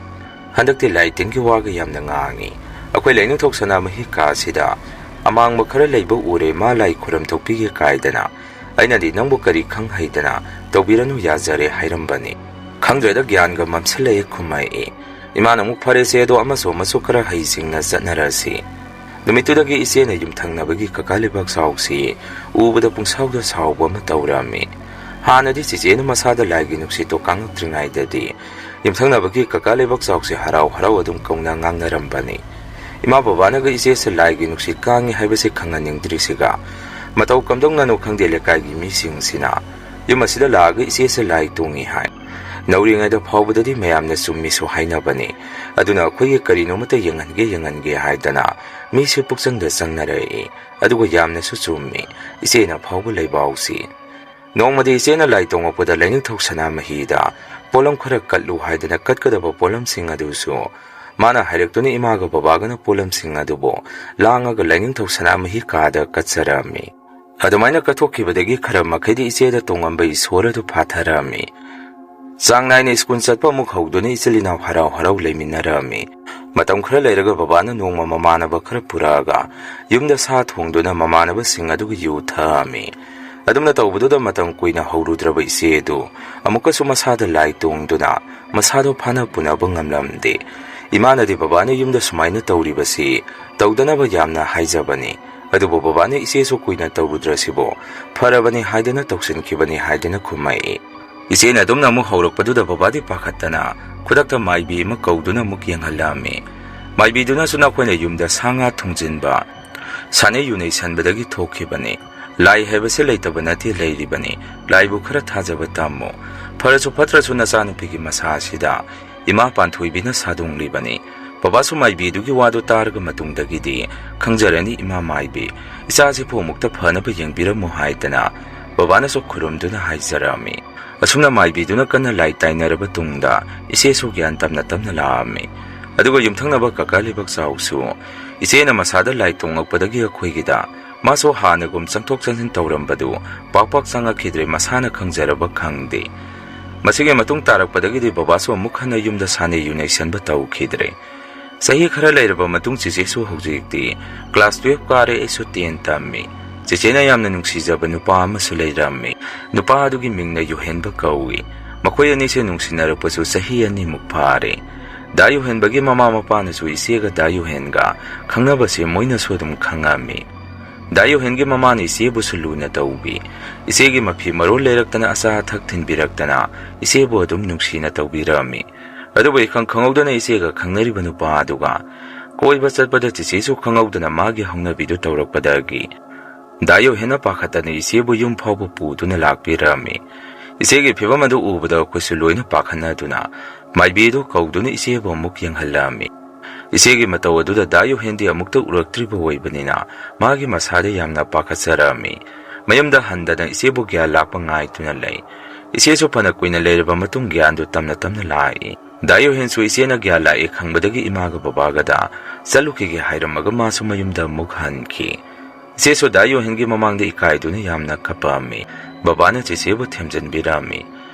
ꯍꯟꯗꯛꯇꯤ ꯂꯥꯏ ꯇꯤꯟꯒꯤ ꯋꯥꯒ ꯌꯥꯝꯅ ꯉꯥꯡꯉꯤ꯫ ꯑꯩꯈꯣꯏ ꯂꯥꯏꯅꯤꯡꯊꯧ ꯁꯅꯥꯃꯍꯤ ꯀꯥ ꯑꯁꯤꯗ ꯑꯃꯥꯡꯕ ꯈꯔ ꯂꯩꯕ ꯎꯔꯦ, ꯃꯥ ꯂꯥꯏ ꯈꯨꯔꯝ ꯊꯣꯛꯄꯤꯒꯦ ꯀꯥꯏꯗꯅ꯫ ꯑꯩꯅꯗꯤ ꯅꯪꯕꯨ ꯀꯔꯤ ꯈꯪ ꯍꯩꯗꯅ ꯇꯧꯕꯤꯔꯅꯨ ꯌꯥꯖꯔꯦ ꯍꯥꯏꯔꯝꯕꯅꯤ꯫ ꯈꯪꯗ꯭ꯔꯦꯗ, ꯒ꯭ꯌꯥꯟꯒ ꯃꯝꯁꯤꯜꯂꯛꯑꯦ ꯈꯨꯝꯃꯛꯏ꯫ ꯏꯃꯥꯅ ꯑꯃꯨꯛ ꯐꯔꯦꯁꯦ ꯑꯗꯣ ꯑꯃꯁꯨ ꯑꯃꯁꯨ ꯈꯔ ꯍꯩꯁꯤꯡꯅ ꯆꯠꯅꯔꯁꯤ꯫ ꯅꯨꯃꯤꯠꯇꯨꯗꯒꯤ ꯏꯆꯦꯅ ꯌꯨꯝꯊꯪꯅꯕꯒꯤ ꯀꯀꯥ ꯂꯩꯕꯥꯛ ꯆꯥꯎꯁꯤ ꯎꯕꯗ ꯄꯨꯡꯁꯥꯎꯗ ꯁꯥꯎꯕ ꯑꯃ ꯇꯧꯔꯝꯃꯤ꯫ ꯍꯥꯟꯅꯗꯤ ꯆꯤꯆꯦꯅ ꯃꯁꯥꯗ ꯂꯥꯏꯒꯤ ꯅꯨꯡꯁꯤꯠꯇꯣ ꯀꯥꯡꯉꯛꯇ꯭ꯔꯤꯉꯩꯗꯗꯤ ꯌꯨꯝꯊꯪꯅꯕꯒꯤ ꯀꯀꯥ ꯂꯩꯕꯥꯛ ꯆꯥꯎꯁꯤ ꯍꯔꯥꯎ ꯍꯔꯥꯎ ꯑꯗꯨꯝ ꯀꯧꯅ ꯉꯥꯡꯅꯔꯝꯕꯅꯤ꯫ ꯏꯃꯥ ꯕꯕꯥꯅꯒ ꯏꯆꯦꯁꯦ ꯂꯥꯏꯒꯤ ꯅꯨꯡꯁꯤꯠ ꯀꯥꯡꯉꯤ ꯍꯥꯏꯕꯁꯦ ꯈꯪꯍꯟꯅꯤꯡꯗ꯭ꯔꯤꯁꯤꯒ ꯃꯇꯧ ꯀꯝꯗꯧꯅꯅꯣ ꯈꯪꯗꯦ ꯂꯩꯀꯥꯏꯒꯤ ꯃꯤꯁꯤꯡꯁꯤꯅ ꯌꯨꯝ ꯑꯁꯤꯗ ꯂꯥꯛꯑꯒ ꯏꯆꯦꯁꯦ ꯂꯥꯏ ꯇꯣꯡꯉꯤ ꯍꯥꯏ꯫ ꯅꯧꯔꯤꯉꯩꯗ ꯐꯥꯎꯕꯗꯗꯤ ꯃꯌꯥꯝꯅ ꯆꯨꯝꯃꯤꯁꯨ ꯍꯥꯏꯅꯕꯅꯤ꯫ ꯑꯗꯨꯅ ꯑꯩꯈꯣꯏꯒꯤ ꯀꯔꯤꯅꯣꯃꯇ ꯌꯦꯡꯍꯟꯒꯦ ꯌꯦꯡꯍꯟꯒꯦ ꯍꯥꯏꯗꯅ ꯃꯤꯁꯦ ꯄꯨꯛꯆꯪꯗ ꯆꯪꯅꯔꯛꯏ꯫ ꯑꯗꯨꯒ ꯌꯥꯝꯅꯁꯨ ꯆꯨꯝꯃꯤ꯫ ꯏꯆꯦꯅ ꯐꯥꯎꯕ ꯂꯩꯕꯥꯎꯁꯤ꯫ ꯅꯣꯡꯃꯗꯤ ꯏꯆꯦꯅ ꯂꯥꯏ ꯇꯣꯡꯉꯛꯄꯗ ꯂꯥꯏꯅꯤꯡꯊꯧ ꯁꯅꯥꯃꯍꯤꯗ ꯄꯣꯠꯂꯝ ꯈꯔ ꯀꯠꯂꯨ ꯍꯥꯏꯗꯅ ꯀꯠꯀꯗꯕ ꯄꯣꯠꯂꯝꯁꯤꯡ ꯑꯗꯨꯁꯨ ꯃꯥꯅ ꯍꯥꯏꯔꯛꯇꯨꯅ ꯏꯃꯥꯒ ꯕꯕꯥꯒꯅ ꯄꯣꯠꯂꯝꯁꯤꯡ ꯑꯗꯨꯕꯨ ꯂꯥꯡꯉꯒ ꯂꯥꯏꯅꯤꯡꯊꯧ ꯁꯅꯥꯃꯍꯤ ꯀꯥꯗ ꯀꯠꯆꯔꯝꯃꯤ꯫ ꯑꯗꯨꯃꯥꯏꯅ ꯀꯠꯊꯣꯛꯈꯤꯕꯗꯒꯤ ꯈꯔ ꯃꯈꯩꯗꯤ ꯏꯆꯦꯗ ꯇꯣꯡꯉꯝꯕ ꯏꯁꯣꯔ ꯑꯗꯨ ꯐꯥꯊꯔꯝꯃꯤ꯫ ꯆꯥꯡ ꯅꯥꯏꯅ ꯁ꯭ꯀꯨꯜ ꯆꯠꯄ ꯑꯃꯨꯛ ꯍꯧꯗꯨꯅ ꯏꯆꯤꯜ ꯏꯅꯥꯎ ꯍꯔꯥꯎ ꯍꯔꯥꯎ ꯂꯩꯃꯤꯟꯅꯔꯝꯃꯤ꯫ ꯃꯇꯝ ꯈꯔ ꯂꯩꯔꯒ ꯕꯕꯥꯅ ꯅꯣꯡꯃ ꯃꯃꯥꯟꯅꯕ ꯈꯔ ꯄꯨꯔꯛꯑꯒ ꯌꯨꯝꯗ ꯁꯥ ꯊꯣꯡꯗꯨꯅ ꯃꯃꯥꯟꯅꯕꯁꯤꯡ ꯑꯗꯨꯒ ꯌꯨ ꯊꯛꯑꯝꯃꯤ꯫ ꯑꯗꯨꯝꯅ ꯇꯧꯕꯗꯨꯗ ꯃꯇꯝ ꯀꯨꯏꯅ ꯍꯧꯔꯨꯗ꯭ꯔꯕ ꯏꯆꯦ ꯑꯗꯨ ꯑꯃꯨꯛꯀꯁꯨ ꯃꯁꯥꯗ ꯂꯥꯏ ꯇꯣꯡꯗꯨꯅ ꯃꯁꯥꯗꯣ ꯐꯥꯅ ꯄꯨꯅꯕ ꯉꯝꯂꯝꯗꯦ꯫ ꯏꯃꯥꯅꯗꯤ ꯕꯕꯥꯅ ꯌꯨꯝꯗ ꯁꯨꯃꯥꯏꯅ ꯇꯧꯔꯤꯕꯁꯤ ꯇꯧꯗꯅꯕ ꯌꯥꯝꯅ ꯍꯥꯏꯖꯕꯅꯤ꯫ ꯑꯗꯨꯕꯨ ꯕꯕꯥꯅ ꯏꯆꯦꯁꯨ ꯀꯨꯏꯅ ꯇꯧꯔꯨꯗ꯭ꯔꯁꯤꯕꯨ ꯐꯔꯕꯅꯤ ꯍꯥꯏꯗꯨꯅ ꯇꯧꯁꯤꯟꯈꯤꯕꯅꯤ ꯍꯥꯏꯗꯨꯅ ꯈꯨꯝꯃꯛꯏ꯫ ꯏꯆꯦꯅ ꯑꯗꯨꯝꯅ ꯑꯃꯨꯛ ꯍꯧꯔꯛꯄꯗꯨꯗ ꯕꯕꯥꯗꯤ ꯄꯥꯈꯠꯇꯅ ꯈꯨꯗꯛꯇ ꯃꯥꯏꯕꯤ ꯑꯃ ꯀꯧꯗꯨꯅ ꯑꯃꯨꯛ ꯌꯦꯡꯍꯜꯂꯛꯑꯝꯃꯤ꯫ ꯃꯥꯏꯕꯤꯗꯨꯅꯁꯨ ꯅꯈꯣꯏꯅ ꯌꯨꯝꯗ ꯁꯥ ꯉꯥ ꯊꯣꯡꯖꯤꯟꯕ, ꯁꯥꯟꯅꯩ ꯌꯨꯅꯩ ꯁꯟꯕꯗꯒꯤ ꯊꯣꯛꯈꯤꯕꯅꯤ꯫ ꯂꯥꯏ ꯍꯥꯏꯕꯁꯦ ꯂꯩꯇꯕ ꯅꯠꯇꯦ, ꯂꯩꯔꯤꯕꯅꯤ꯫ ꯂꯥꯏꯕꯨ ꯈꯔ ꯊꯥꯖꯕ ꯇꯝꯃꯨ꯫ ꯐꯔꯁꯨ ꯐꯠꯇ꯭ꯔꯁꯨ ꯅꯆꯥꯅꯨꯄꯤꯒꯤ ꯃꯁꯥ ꯑꯁꯤꯗ ꯏꯃꯥ ꯄꯥꯟꯊꯣꯏꯕꯤꯅ ꯁꯥꯗꯣꯡꯂꯤꯕꯅꯤ꯫ ꯕꯕꯥꯁꯨ ꯃꯥꯏꯕꯤꯗꯨꯒꯤ ꯋꯥꯗꯨ ꯇꯥꯔꯒ ꯃꯇꯨꯡꯗꯒꯤꯗꯤ ꯈꯪꯖꯔꯅꯤ ꯏꯃꯥ ꯃꯥꯏꯕꯤ, ꯏꯆꯥꯁꯤꯕꯨ ꯑꯃꯨꯛꯇ ꯐꯅꯕ ꯌꯦꯡꯕꯤꯔꯝꯃꯨ ꯍꯥꯏꯗꯅ ꯕꯕꯥꯅꯁꯨ ꯈꯨꯔꯨꯝꯗꯨꯅ ꯍꯥꯏꯖꯔꯝꯃꯤ꯫ ꯑꯁꯨꯝꯅ ꯃꯥꯏꯕꯤꯗꯨꯅ ꯀꯟꯅ ꯂꯥꯏ ꯇꯥꯏꯅꯔꯕ ꯇꯨꯡꯗ ꯏꯆꯦꯁꯨ ꯒ꯭ꯌꯥꯟ ꯇꯞꯅ ꯇꯞꯅ ꯂꯥꯛꯑꯝꯃꯤ꯫ ꯑꯗꯨꯒ ꯌꯨꯝꯊꯪꯅꯕ ꯀꯀꯥ ꯂꯩꯕꯥꯛ ꯆꯥꯎꯁꯨ ꯏꯆꯦꯅ ꯃꯁꯥꯗ ꯂꯥꯏ ꯇꯣꯡꯂꯛꯄꯗꯒꯤ ꯑꯩꯈꯣꯏꯒꯤꯗ ꯃꯥꯁꯨ ꯍꯥꯟꯅꯒꯨꯝ ꯆꯪꯊꯣꯛ ꯆꯪꯁꯤꯟ ꯇꯧꯔꯝꯕꯗꯨ ꯄꯥꯛ ꯄꯥꯛ ꯆꯪꯉꯛꯈꯤꯗ꯭ꯔꯦ, ꯃꯁꯥꯅ ꯈꯪꯖꯔꯕ ꯈꯪꯗꯦ꯫ ꯃꯁꯤꯒꯤ ꯃꯇꯨꯡ ꯇꯥꯔꯛꯄꯗꯒꯤꯗꯤ ꯕꯕꯥꯁꯨ ꯑꯃꯨꯛ ꯍꯟꯅ ꯌꯨꯝꯗ ꯁꯥꯟꯅꯩ ꯌꯨꯅꯩ ꯁꯟꯕ ꯇꯧꯈꯤꯗ꯭ꯔꯦ꯫ ꯆꯍꯤ ꯈꯔ ꯂꯩꯔꯕ ꯃꯇꯨꯡ ꯆꯦꯆꯦꯁꯨ ꯍꯧꯖꯤꯛꯇꯤ class twelve ꯀꯥꯔꯦ, ꯑꯩꯁꯨ ten ꯇꯝꯃꯤ꯫ ꯆꯦꯆꯦꯅ ꯌꯥꯝꯅ ꯅꯨꯡꯁꯤꯖꯕ ꯅꯨꯄꯥ ꯑꯃꯁꯨ ꯂꯩꯔꯝꯃꯤ꯫ ꯅꯨꯄꯥ ꯑꯗꯨꯒꯤ ꯃꯤꯡꯅ ꯌꯨꯍꯦꯟꯕ ꯀꯧꯏ꯫ ꯃꯈꯣꯏ ꯑꯅꯤꯁꯦ ꯅꯨꯡꯁꯤꯅꯔꯛꯄꯁꯨ ꯆꯍꯤ ꯑꯅꯤꯃꯨꯛ ꯐꯥꯔꯦ꯫ ꯗꯥ ꯌꯨꯍꯦꯟꯕꯒꯤ ꯃꯃꯥ ꯃꯄꯥꯅꯁꯨ ꯏꯆꯦꯒ ꯗꯥ ꯌꯨꯍꯦꯟꯒ ꯈꯪꯅꯕꯁꯦ ꯃꯣꯏꯅꯁꯨ ꯑꯗꯨꯝ ꯈꯪꯉꯝꯃꯤ꯫ ꯗꯥ ꯌꯨꯍꯦꯟꯒꯤ ꯃꯃꯥꯅ ꯏꯆꯦꯕꯨꯁꯨ ꯂꯨꯅ ꯇꯧꯕꯤ꯫ ꯏꯆꯦꯒꯤ ꯃꯐꯤ ꯃꯔꯣꯜ ꯂꯩꯔꯛꯇꯅ, ꯑꯆꯥ ꯑꯊꯛ ꯊꯤꯟꯕꯤꯔꯛꯇꯅ ꯏꯆꯦꯕꯨ ꯑꯗꯨꯝ ꯅꯨꯡꯁꯤꯅ ꯇꯧꯕꯤꯔꯝꯃꯤ꯫ ꯑꯗꯨꯕꯨ ꯏꯈꯪ ꯈꯪꯍꯧꯗꯅ ꯏꯆꯦꯒ ꯈꯪꯅꯔꯤꯕ ꯅꯨꯄꯥ ꯑꯗꯨꯒ ꯀꯣꯏꯕ ꯆꯠꯄꯗ ꯆꯦꯆꯦꯁꯨ ꯈꯪꯍꯧꯗꯅ ꯃꯥꯒꯤ ꯍꯧꯅꯕꯤꯗꯨ ꯇꯧꯔꯛꯄꯗꯒꯤ ꯗꯥ ꯌꯨꯍꯦꯟꯅ ꯄꯥꯈꯠꯇꯅ ꯏꯆꯦꯕꯨ ꯌꯨꯝ ꯐꯥꯎꯕ ꯄꯨꯗꯨꯅ ꯂꯥꯛꯄꯤꯔꯝꯃꯤ꯫ ꯏꯆꯦꯒꯤ ꯐꯤꯕꯝ ꯑꯗꯨ ꯎꯕꯗ ꯑꯩꯈꯣꯏꯁꯨ ꯂꯣꯏꯅ ꯄꯥꯈꯠꯅꯗꯨꯅ ꯃꯥꯏꯕꯤꯗꯨ ꯀꯧꯗꯨꯅ ꯏꯆꯦꯕꯨ ꯑꯃꯨꯛ ꯌꯦꯡꯍꯜꯂꯝꯃꯤ꯫ ꯏꯆꯦꯒꯤ ꯃꯇꯧ ꯑꯗꯨꯗ ꯗꯥ ꯌꯨꯍꯦꯟꯗꯤ ꯑꯃꯨꯛꯇ ꯎꯔꯛꯇ꯭ꯔꯤꯕ ꯑꯣꯏꯕꯅꯤꯅ ꯃꯥꯒꯤ ꯃꯁꯥꯗ ꯌꯥꯝꯅ ꯄꯥꯈꯠꯆꯔꯝꯃꯤ꯫ ꯃꯌꯨꯝꯗ ꯍꯟꯗꯅ ꯏꯆꯦꯕꯨ ꯒ꯭ꯌꯥꯟ ꯂꯥꯛꯄ ꯉꯥꯏꯗꯨꯅ ꯂꯩ꯫ ꯏꯆꯦꯁꯨ ꯐꯅ ꯀꯨꯏꯅ ꯂꯩꯔꯕ ꯃꯇꯨꯡ ꯒ꯭ꯌꯥꯟꯗꯨ ꯇꯞꯅ ꯇꯞꯅ ꯂꯥꯛꯏ꯫ ꯗꯥ ꯌꯨꯍꯦꯟꯁꯨ ꯏꯆꯦꯅ ꯒ꯭ꯌꯥꯟ ꯂꯥꯛꯑꯦ ꯈꯪꯕꯗꯒꯤ ꯏꯃꯥꯒ ꯕꯕꯥꯒꯗ ꯆꯠꯂꯨꯈꯤꯒꯦ ꯍꯥꯏꯔꯝꯃꯒ ꯃꯥꯁꯨ ꯃꯌꯨꯝꯗ ꯑꯃꯨꯛ ꯍꯟꯈꯤ꯫ ꯏꯆꯦꯁꯨ ꯗꯥ ꯌꯨꯍꯦꯟꯒꯤ ꯃꯃꯥꯡꯗ ꯏꯀꯥꯏꯗꯨꯅ ꯌꯥꯝꯅ ꯀꯞꯄꯛꯑꯝꯃꯤ꯫ ꯕꯕꯥꯅ ꯆꯦꯆꯦꯕꯨ ꯊꯦꯝꯖꯤꯟꯕꯤꯔꯝꯃꯤ꯫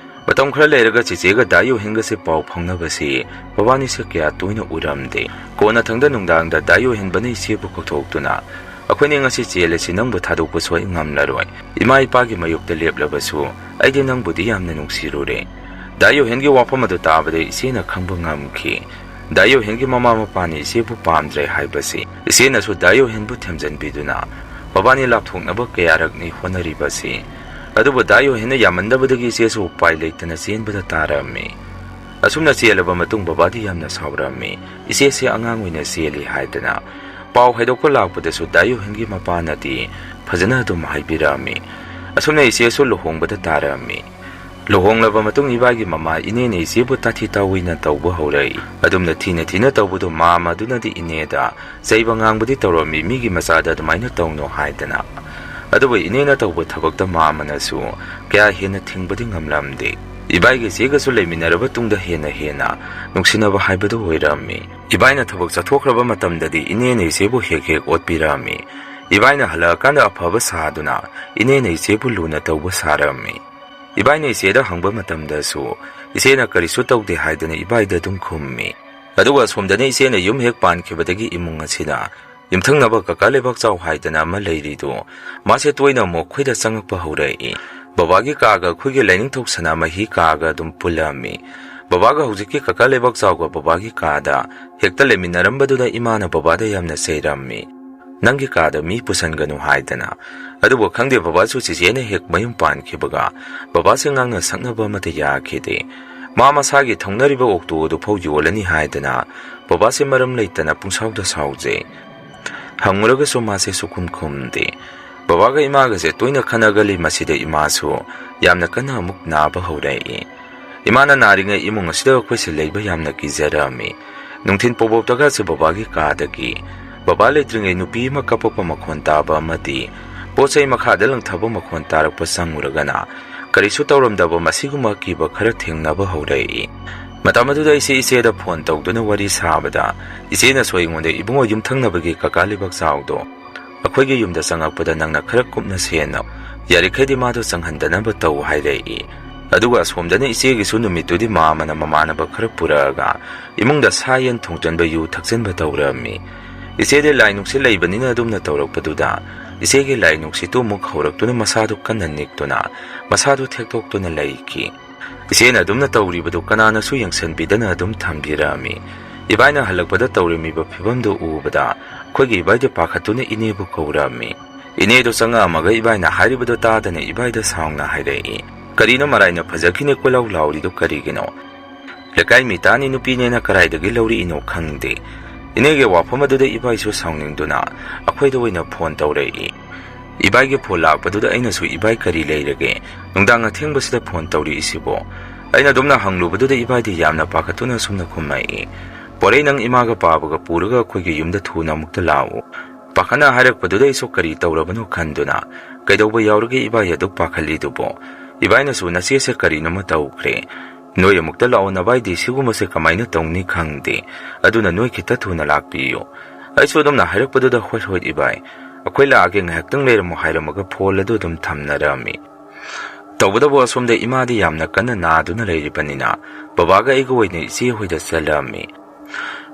ꯃꯇꯝ ꯈꯔ ꯂꯩꯔꯒ ꯆꯦꯆꯦꯒ ꯗꯥ ꯌꯨꯍꯦꯟꯒꯁꯦ ꯄꯥꯎ ꯐꯥꯎꯅꯕꯁꯤ ꯃꯕꯥꯅꯤꯁꯦ ꯀꯌꯥ ꯇꯣꯏꯅ ꯎꯔꯝꯗꯦ꯫ ꯀꯣꯟꯅꯊꯪꯗ ꯅꯨꯡꯗꯥꯡꯗ ꯗꯥ ꯌꯨꯍꯦꯟꯕꯅ ꯏꯆꯦꯕꯨ ꯀꯧꯊꯣꯛꯇꯨꯅ, "ꯑꯩꯈꯣꯏꯅꯤ ꯉꯁꯤ ꯆꯦꯜꯂꯁꯤ, ꯅꯪꯕꯨ ꯊꯥꯗꯣꯛꯄꯁꯨ ꯑꯩ ꯉꯝꯂꯔꯣꯏ꯫ ꯏꯃꯥ ꯏꯄꯥꯒꯤ ꯃꯥꯌꯣꯛꯇ ꯂꯦꯞꯂꯕꯁꯨ ꯑꯩꯗꯤ ꯅꯪꯕꯨꯗꯤ ꯌꯥꯝꯅ ꯅꯨꯡꯁꯤꯔꯨꯔꯦ꯫" ꯗꯥ ꯌꯨꯍꯦꯟꯒꯤ ꯋꯥꯐꯝ ꯑꯗꯨ ꯇꯥꯕꯗ ꯏꯆꯦꯅ ꯈꯪꯕ ꯉꯝꯈꯤ꯫ ꯗꯥ ꯌꯨꯍꯦꯟꯒꯤ ꯃꯃꯥ ꯃꯄꯥꯅ ꯏꯆꯦꯕꯨ ꯄꯥꯝꯗ꯭ꯔꯦ ꯍꯥꯏꯕꯁꯤ ꯏꯆꯦꯅꯁꯨ ꯗꯥ ꯌꯨꯍꯦꯟꯕꯨ ꯊꯦꯝꯖꯤꯟꯕꯤꯗꯨꯅ ꯃꯕꯥꯅꯤ ꯂꯥꯞꯊꯣꯛꯅꯕ ꯀꯌꯥꯔꯛꯅꯤ ꯍꯣꯠꯅꯔꯤꯕꯁꯤ꯫ ꯑꯗꯨꯕꯨ ꯗꯥ ꯌꯨꯍꯦꯟꯅ ꯌꯥꯃꯟꯗꯕꯗꯒꯤ ꯏꯆꯦꯁꯨ ꯎꯄꯥꯏ ꯂꯩꯇꯅ ꯆꯦꯟꯕꯗ ꯇꯥꯔꯝꯃꯤ꯫ ꯑꯁꯨꯝꯅ ꯆꯦꯜꯂꯕ ꯃꯇꯨꯡ ꯕꯕꯥꯗꯤ ꯌꯥꯝꯅ ꯁꯥꯎꯔꯝꯃꯤ꯫ ꯏꯆꯦꯁꯦ ꯑꯉꯥꯡ ꯑꯣꯏꯅ ꯆꯦꯜꯂꯤ ꯍꯥꯏꯗꯅ ꯄꯥꯎ ꯍꯥꯏꯗꯣꯛꯄ ꯂꯥꯛꯄꯗꯁꯨ ꯗꯥ ꯌꯨꯍꯦꯟꯒꯤ ꯃꯄꯥꯅꯗꯤ ꯐꯖꯅ ꯑꯗꯨꯝ ꯍꯥꯏꯕꯤꯔꯛꯑꯝꯃꯤ꯫ ꯑꯁꯨꯝꯅ ꯏꯆꯦꯁꯨ ꯂꯨꯍꯣꯡꯕꯗ ꯇꯥꯔꯛꯑꯝꯃꯤ꯫ ꯂꯨꯍꯣꯡꯂꯕ ꯃꯇꯨꯡ ꯏꯕꯥꯒꯤ ꯃꯃꯥ ꯏꯅꯦꯅ ꯏꯆꯦꯕꯨ ꯇꯥꯊꯤ ꯇꯥꯑꯣꯏꯅ ꯇꯧꯕ ꯍꯧꯔꯛꯏ꯫ ꯑꯗꯨꯝꯅ ꯊꯤꯅ ꯊꯤꯅ ꯇꯧꯕꯗꯨ ꯃꯥꯝꯃ ꯑꯗꯨꯅꯗꯤ ꯏꯅꯦꯗ ꯆꯩꯕ ꯉꯥꯡꯕꯗꯤ ꯇꯧꯔꯝꯃꯤ, ꯃꯤꯒꯤ ꯃꯆꯥꯗ ꯑꯗꯨꯃꯥꯏꯅ ꯇꯧꯅꯨ ꯍꯥꯏꯗꯅ꯫ ꯑꯗꯨꯕꯨ ꯏꯅꯦꯅ ꯇꯧꯕ ꯊꯕꯛꯇ ꯃꯥꯃꯅꯁꯨ ꯀꯌꯥ ꯍꯦꯟꯅ ꯊꯤꯡꯕꯗꯤ ꯉꯝꯂꯝꯗꯦ꯫ ꯏꯕꯥꯏꯒ ꯏꯆꯦꯒꯁꯨ ꯂꯩꯃꯤꯟꯅꯔꯕ ꯇꯨꯡꯗ ꯍꯦꯟꯅ ꯍꯦꯟꯅ ꯅꯨꯡꯁꯤꯅꯕ ꯍꯥꯏꯕꯗꯨ ꯑꯣꯏꯔꯝꯃꯤ꯫ ꯏꯕꯥꯏꯅ ꯊꯕꯛ ꯆꯠꯊꯣꯛꯈ꯭ꯔꯕ ꯃꯇꯝꯗꯗꯤ ꯏꯅꯦꯅ ꯏꯆꯦꯕꯨ ꯍꯦꯛ ꯍꯦꯛ ꯑꯣꯠꯄꯤꯔꯝꯃꯤ꯫ ꯏꯕꯥꯏꯅ ꯍꯜꯂꯛꯑꯀꯥꯟꯗ ꯑꯐꯕ ꯁꯥꯗꯨꯅ ꯏꯅꯦꯅ ꯏꯆꯦꯕꯨ ꯂꯨꯅ ꯇꯧꯕ ꯁꯥꯔꯝꯃꯤ꯫ ꯏꯕꯥꯏꯅ ꯏꯆꯦꯗ ꯍꯪꯕ ꯃꯇꯝꯗꯁꯨ ꯏꯆꯦꯅ ꯀꯔꯤꯁꯨ ꯇꯧꯗꯦ ꯍꯥꯏꯗꯨꯅ ꯏꯕꯥꯏꯗ ꯑꯗꯨꯝ ꯈꯨꯝꯃꯤ꯫ ꯑꯗꯨꯒ ꯑꯁꯣꯝꯗꯅ ꯏꯆꯦꯅ ꯌꯨꯝ ꯍꯦꯛ ꯄꯥꯟꯈꯤꯕꯗꯒꯤ ꯏꯃꯨꯡ ꯑꯁꯤꯗ ꯌꯨꯝꯊꯪꯅꯕ ꯀꯀꯥ ꯂꯩꯕꯥꯛꯆꯥꯎ ꯍꯥꯏꯗꯅ ꯑꯃ ꯂꯩꯔꯤꯗꯨ, ꯃꯥꯁꯦ ꯇꯣꯏꯅ ꯑꯃꯨꯛ ꯑꯩꯈꯣꯏꯗ ꯆꯪꯉꯛꯄ ꯍꯧꯔꯛꯏ꯫ ꯕꯕꯥꯒꯤ ꯀꯥꯒ ꯑꯩꯈꯣꯏꯒꯤ ꯂꯥꯏꯅꯤꯡꯊꯧ ꯁꯅꯥꯃꯍꯤ ꯀꯥꯒ ꯑꯗꯨꯝ ꯄꯨꯜꯂꯝꯃꯤ꯫ ꯕꯕꯥꯒ ꯍꯧꯖꯤꯛꯀꯤ ꯀꯀꯥ ꯂꯩꯕꯥꯛꯆꯥꯎꯒ ꯕꯕꯥꯒꯤ ꯀꯥꯗ ꯍꯦꯛꯇ ꯂꯩꯃꯤꯟꯅꯔꯝꯕꯗꯨꯗ ꯏꯃꯥꯅ ꯕꯕꯥꯗ ꯌꯥꯝꯅ ꯆꯩꯔꯝꯃꯤ, "ꯅꯪꯒꯤ ꯀꯥꯗ ꯃꯤ ꯄꯨꯁꯟꯒꯅꯨ" ꯍꯥꯏꯗꯅ꯫ ꯑꯗꯨꯕꯨ ꯈꯪꯗꯦ, ꯕꯕꯥꯁꯨ ꯆꯤꯆꯦꯅ ꯍꯦꯛ ꯃꯌꯨꯝ ꯄꯥꯟꯈꯤꯕꯒ ꯕꯕꯥꯁꯦ ꯉꯥꯡꯅ ꯁꯛꯅꯕ ꯑꯃꯠꯇ ꯌꯥꯈꯤꯗꯦ꯫ ꯃꯥ ꯃꯁꯥꯒꯤ ꯊꯧꯅꯔꯤꯕ ꯑꯣꯛꯇꯣ ꯑꯗꯨ ꯐꯥꯎ ꯌꯣꯜꯂꯅꯤ ꯍꯥꯏꯗꯅ ꯕꯕꯥꯁꯦ ꯃꯔꯝ ꯂꯩꯇꯅ ꯄꯨꯡꯁꯥꯎꯗ ꯁꯥꯎꯖꯩ꯫ ꯍꯪꯉꯨꯔꯒꯁꯨ ꯃꯥꯁꯦ ꯁꯨꯈꯨꯝ ꯈꯨꯝꯗꯦ꯫ ꯕꯕꯥꯒ ꯏꯃꯥꯒꯁꯦ ꯇꯣꯏꯅ ꯈꯠꯅꯒꯜꯂꯤ꯫ ꯃꯁꯤꯗ ꯏꯃꯥꯁꯨ ꯌꯥꯝꯅ ꯀꯟꯅ ꯑꯃꯨꯛ ꯅꯥꯕ ꯍꯧꯔꯛꯏ꯫ ꯏꯃꯥꯅ ꯅꯥꯔꯤꯉꯩ ꯏꯃꯨꯡ ꯑꯁꯤꯗ ꯑꯩꯈꯣꯏꯁꯦ ꯂꯩꯕ ꯌꯥꯝꯅ ꯀꯤꯖꯔꯝꯃꯤ꯫ ꯅꯨꯡꯊꯤꯜ ꯄꯣꯕꯣꯞꯇꯒꯁꯨ ꯕꯕꯥꯒꯤ ꯀꯥꯗꯒꯤ ꯕꯕꯥ ꯂꯩꯇ꯭ꯔꯤꯉꯩ ꯅꯨꯄꯤ ꯑꯃ ꯀꯞꯄꯛꯄ ꯃꯈꯣꯟ ꯇꯥꯕ ꯑꯃꯗꯤ ꯄꯣꯠ ꯆꯩ ꯃꯈꯥꯗ ꯂꯪꯊꯕ ꯃꯈꯣꯟ ꯇꯥꯔꯛꯄ ꯆꯪꯉꯨꯔꯒꯅ ꯀꯔꯤꯁꯨ ꯇꯧꯔꯝꯗꯕ ꯃꯁꯤꯒꯨꯝꯕ ꯑꯀꯤꯕ ꯈꯔ ꯊꯦꯡꯅꯕ ꯍꯧꯔꯛꯏ꯫ ꯃꯇꯝ ꯑꯗꯨꯗ ꯑꯩꯁꯦ ꯏꯆꯦꯗ ꯐꯣꯟ ꯇꯧꯗꯨꯅ ꯋꯥꯔꯤ ꯁꯥꯕꯗ ꯏꯆꯦꯅꯁꯨ ꯑꯩꯉꯣꯟꯗ, "ꯏꯕꯨꯡꯉꯣ, ꯌꯨꯝꯊꯪꯅꯕꯒꯤ ꯀꯀꯥ ꯂꯩꯕꯥꯛ ꯆꯥꯎꯗꯣ ꯑꯩꯈꯣꯏꯒꯤ ꯌꯨꯝꯗ ꯆꯪꯉꯛꯄꯗ ꯅꯪꯅ ꯈꯔ ꯀꯨꯞꯅ ꯁꯦꯟꯅꯧ꯫ ꯌꯥꯔꯤꯈꯩꯗꯤ ꯃꯥꯗꯣ ꯆꯪꯍꯟꯗꯅꯕ ꯇꯧ" ꯍꯥꯏꯔꯛꯏ꯫ ꯑꯗꯨꯒ ꯑꯁꯣꯝꯗꯅ ꯏꯆꯦꯒꯤꯁꯨ ꯅꯨꯃꯤꯠꯇꯨꯗꯤ ꯃꯥꯃꯅ ꯃꯃꯥꯟꯅꯕ ꯈꯔ ꯄꯨꯔꯛꯑꯒ ꯏꯃꯨꯡꯗ ꯁꯥ ꯌꯦꯟ ꯊꯣꯡꯖꯟꯕ, ꯌꯨ ꯊꯛꯆꯟꯕ ꯇꯧꯔꯝꯃꯤ꯫ ꯏꯆꯦꯗꯤ ꯂꯥꯏ ꯅꯨꯡꯁꯤꯠ ꯂꯩꯕꯅꯤꯅ ꯑꯗꯨꯝꯅ ꯇꯧꯔꯛꯄꯗꯨꯗ ꯏꯆꯦꯒꯤ ꯂꯥꯏ ꯅꯨꯡꯁꯤꯠꯇꯨ ꯑꯃꯨꯛ ꯍꯧꯔꯛꯇꯨꯅ ꯃꯁꯥꯗꯨ ꯀꯟꯅ ꯅꯤꯛꯇꯨꯅ ꯃꯁꯥꯗꯨ ꯊꯦꯛꯇꯣꯛꯇꯨꯅ ꯂꯩꯈꯤ꯫ ꯏꯆꯦꯅ ꯑꯗꯨꯝꯅ ꯇꯧꯔꯤꯕꯗꯨ ꯀꯅꯥꯅꯁꯨ ꯌꯦꯡꯁꯤꯟꯕꯤꯗꯅ ꯑꯗꯨꯝ ꯊꯝꯕꯤꯔꯝꯃꯤ꯫ ꯏꯕꯥꯏꯅ ꯍꯜꯂꯛꯄꯗ ꯇꯧꯔꯝꯃꯤꯕ ꯐꯤꯕꯝꯗꯨ ꯎꯕꯗ ꯑꯩꯈꯣꯏꯒꯤ ꯏꯕꯥꯏꯗꯨ ꯄꯥꯈꯠꯇꯨꯅ ꯏꯅꯦꯕꯨ ꯀꯧꯔꯝꯃꯤ꯫ ꯏꯅꯦꯗꯨ ꯆꯪꯉꯛꯑꯝꯃꯒ ꯏꯕꯥꯏꯅ ꯍꯥꯏꯔꯤꯕꯗꯨ ꯇꯥꯗꯅ ꯏꯕꯥꯏꯗ ꯁꯥꯎꯅ ꯍꯥꯏꯔꯛꯏ, "ꯀꯔꯤꯅꯣ ꯃꯔꯥꯏꯅ ꯐꯖꯈꯤꯅꯦ ꯀꯣꯏꯂꯥꯎ ꯂꯥꯎꯔꯤꯗꯨ ꯀꯔꯤꯒꯤꯅꯣ? ꯂꯩꯀꯥꯏ ꯃꯤꯇꯥꯅꯤ ꯅꯨꯄꯤꯅꯦꯅ ꯀꯔꯥꯏꯗꯒꯤ ꯂꯧꯔꯛꯏꯅꯣ ꯈꯪꯗꯦ꯫ ꯏꯅꯦꯒꯤ ꯋꯥꯐꯝ ꯑꯗꯨꯗ ꯏꯕꯥꯏꯁꯨ ꯁꯥꯎꯅꯤꯡꯗꯨꯅ ꯑꯩꯈꯣꯏꯗ ꯑꯣꯏꯅ ꯐꯣꯟ ꯇꯧꯔꯛꯏ꯫ ꯏꯕꯥꯏꯒꯤ ꯐꯣꯟ ꯂꯥꯛꯄꯗꯨꯗ ꯑꯩꯅꯁꯨ, "ꯏꯕꯥꯏ, ꯀꯔꯤ ꯂꯩꯔꯒꯦ? ꯅꯨꯡꯗꯥꯡ ꯑꯊꯦꯡꯕꯁꯤꯗ ꯐꯣꯟ ꯇꯧꯔꯛꯏꯁꯤꯕꯣ?" ꯑꯩꯅ ꯑꯗꯨꯝꯅ ꯍꯪꯂꯨꯕꯗꯨꯗ ꯏꯕꯥꯏꯗꯤ ꯌꯥꯝꯅ ꯄꯥꯈꯠꯇꯨꯅ ꯑꯁꯨꯝꯅ ꯈꯨꯝꯃꯛꯏ, "ꯄꯣꯔꯩ, ꯅꯪ ꯏꯃꯥꯒ ꯄꯥꯕꯒ ꯄꯨꯔꯒ ꯑꯩꯈꯣꯏꯒꯤ ꯌꯨꯝꯗ ꯊꯨꯅ ꯑꯃꯨꯛꯇ ꯂꯥꯛꯎ꯫ ꯄꯥꯈꯠꯅ ꯍꯥꯏꯔꯛꯄꯗꯨꯗ ꯑꯩꯁꯨ ꯀꯔꯤ ꯇꯧꯔꯕꯅꯣ ꯈꯟꯗꯨꯅ, "ꯀꯩꯗꯧꯕ ꯌꯥꯎꯔꯒꯦ ꯏꯕꯥꯏ ꯑꯗꯨꯛ ꯄꯥꯈꯠꯂꯤꯗꯨꯕꯣ? ꯏꯕꯥꯏꯅꯁꯨ ꯅꯆꯦꯁꯦ ꯀꯔꯤꯅꯣꯃ ꯇꯧꯈ꯭ꯔꯦ, ꯅꯣꯏ ꯑꯃꯨꯛꯇ ꯂꯥꯛꯑꯣ, ꯅꯕꯥꯏꯗꯤ ꯁꯤꯒꯨꯝꯕꯁꯦ ꯀꯃꯥꯏꯅ ꯇꯧꯅꯤ ꯈꯪꯗꯦ, ꯑꯗꯨꯅ ꯅꯣꯏ ꯈꯤꯇ ꯊꯨꯅ ꯂꯥꯛꯄꯤꯌꯨ"꯫ ꯑꯩꯁꯨ ꯑꯗꯨꯝꯅ ꯍꯥꯏꯔꯛꯄꯗꯨꯗ, "ꯍꯣꯏ ꯍꯣꯏ ꯏꯕꯥꯏ, ꯑꯩꯈꯣꯏ ꯂꯥꯛꯑꯒꯦ, ꯉꯥꯏꯍꯥꯛꯇꯪ ꯂꯩꯔꯝꯃꯣ" ꯍꯥꯏꯔꯝꯃꯒ ꯐꯣꯟ ꯑꯗꯨ ꯑꯗꯨꯝ ꯊꯝꯅꯔꯝꯃꯤ꯫ ꯇꯧꯕꯇꯕꯨ ꯑꯁꯣꯝꯗ ꯏꯃꯥꯗꯤ ꯌꯥꯝꯅ ꯀꯟꯅ ꯅꯥꯗꯨꯅ ꯂꯩꯔꯤꯕꯅꯤꯅ, ꯕꯕꯥꯒ ꯑꯩꯒ ꯑꯣꯏꯅ ꯏꯆꯦ ꯍꯣꯏꯗ ꯆꯠꯂꯝꯃꯤ꯫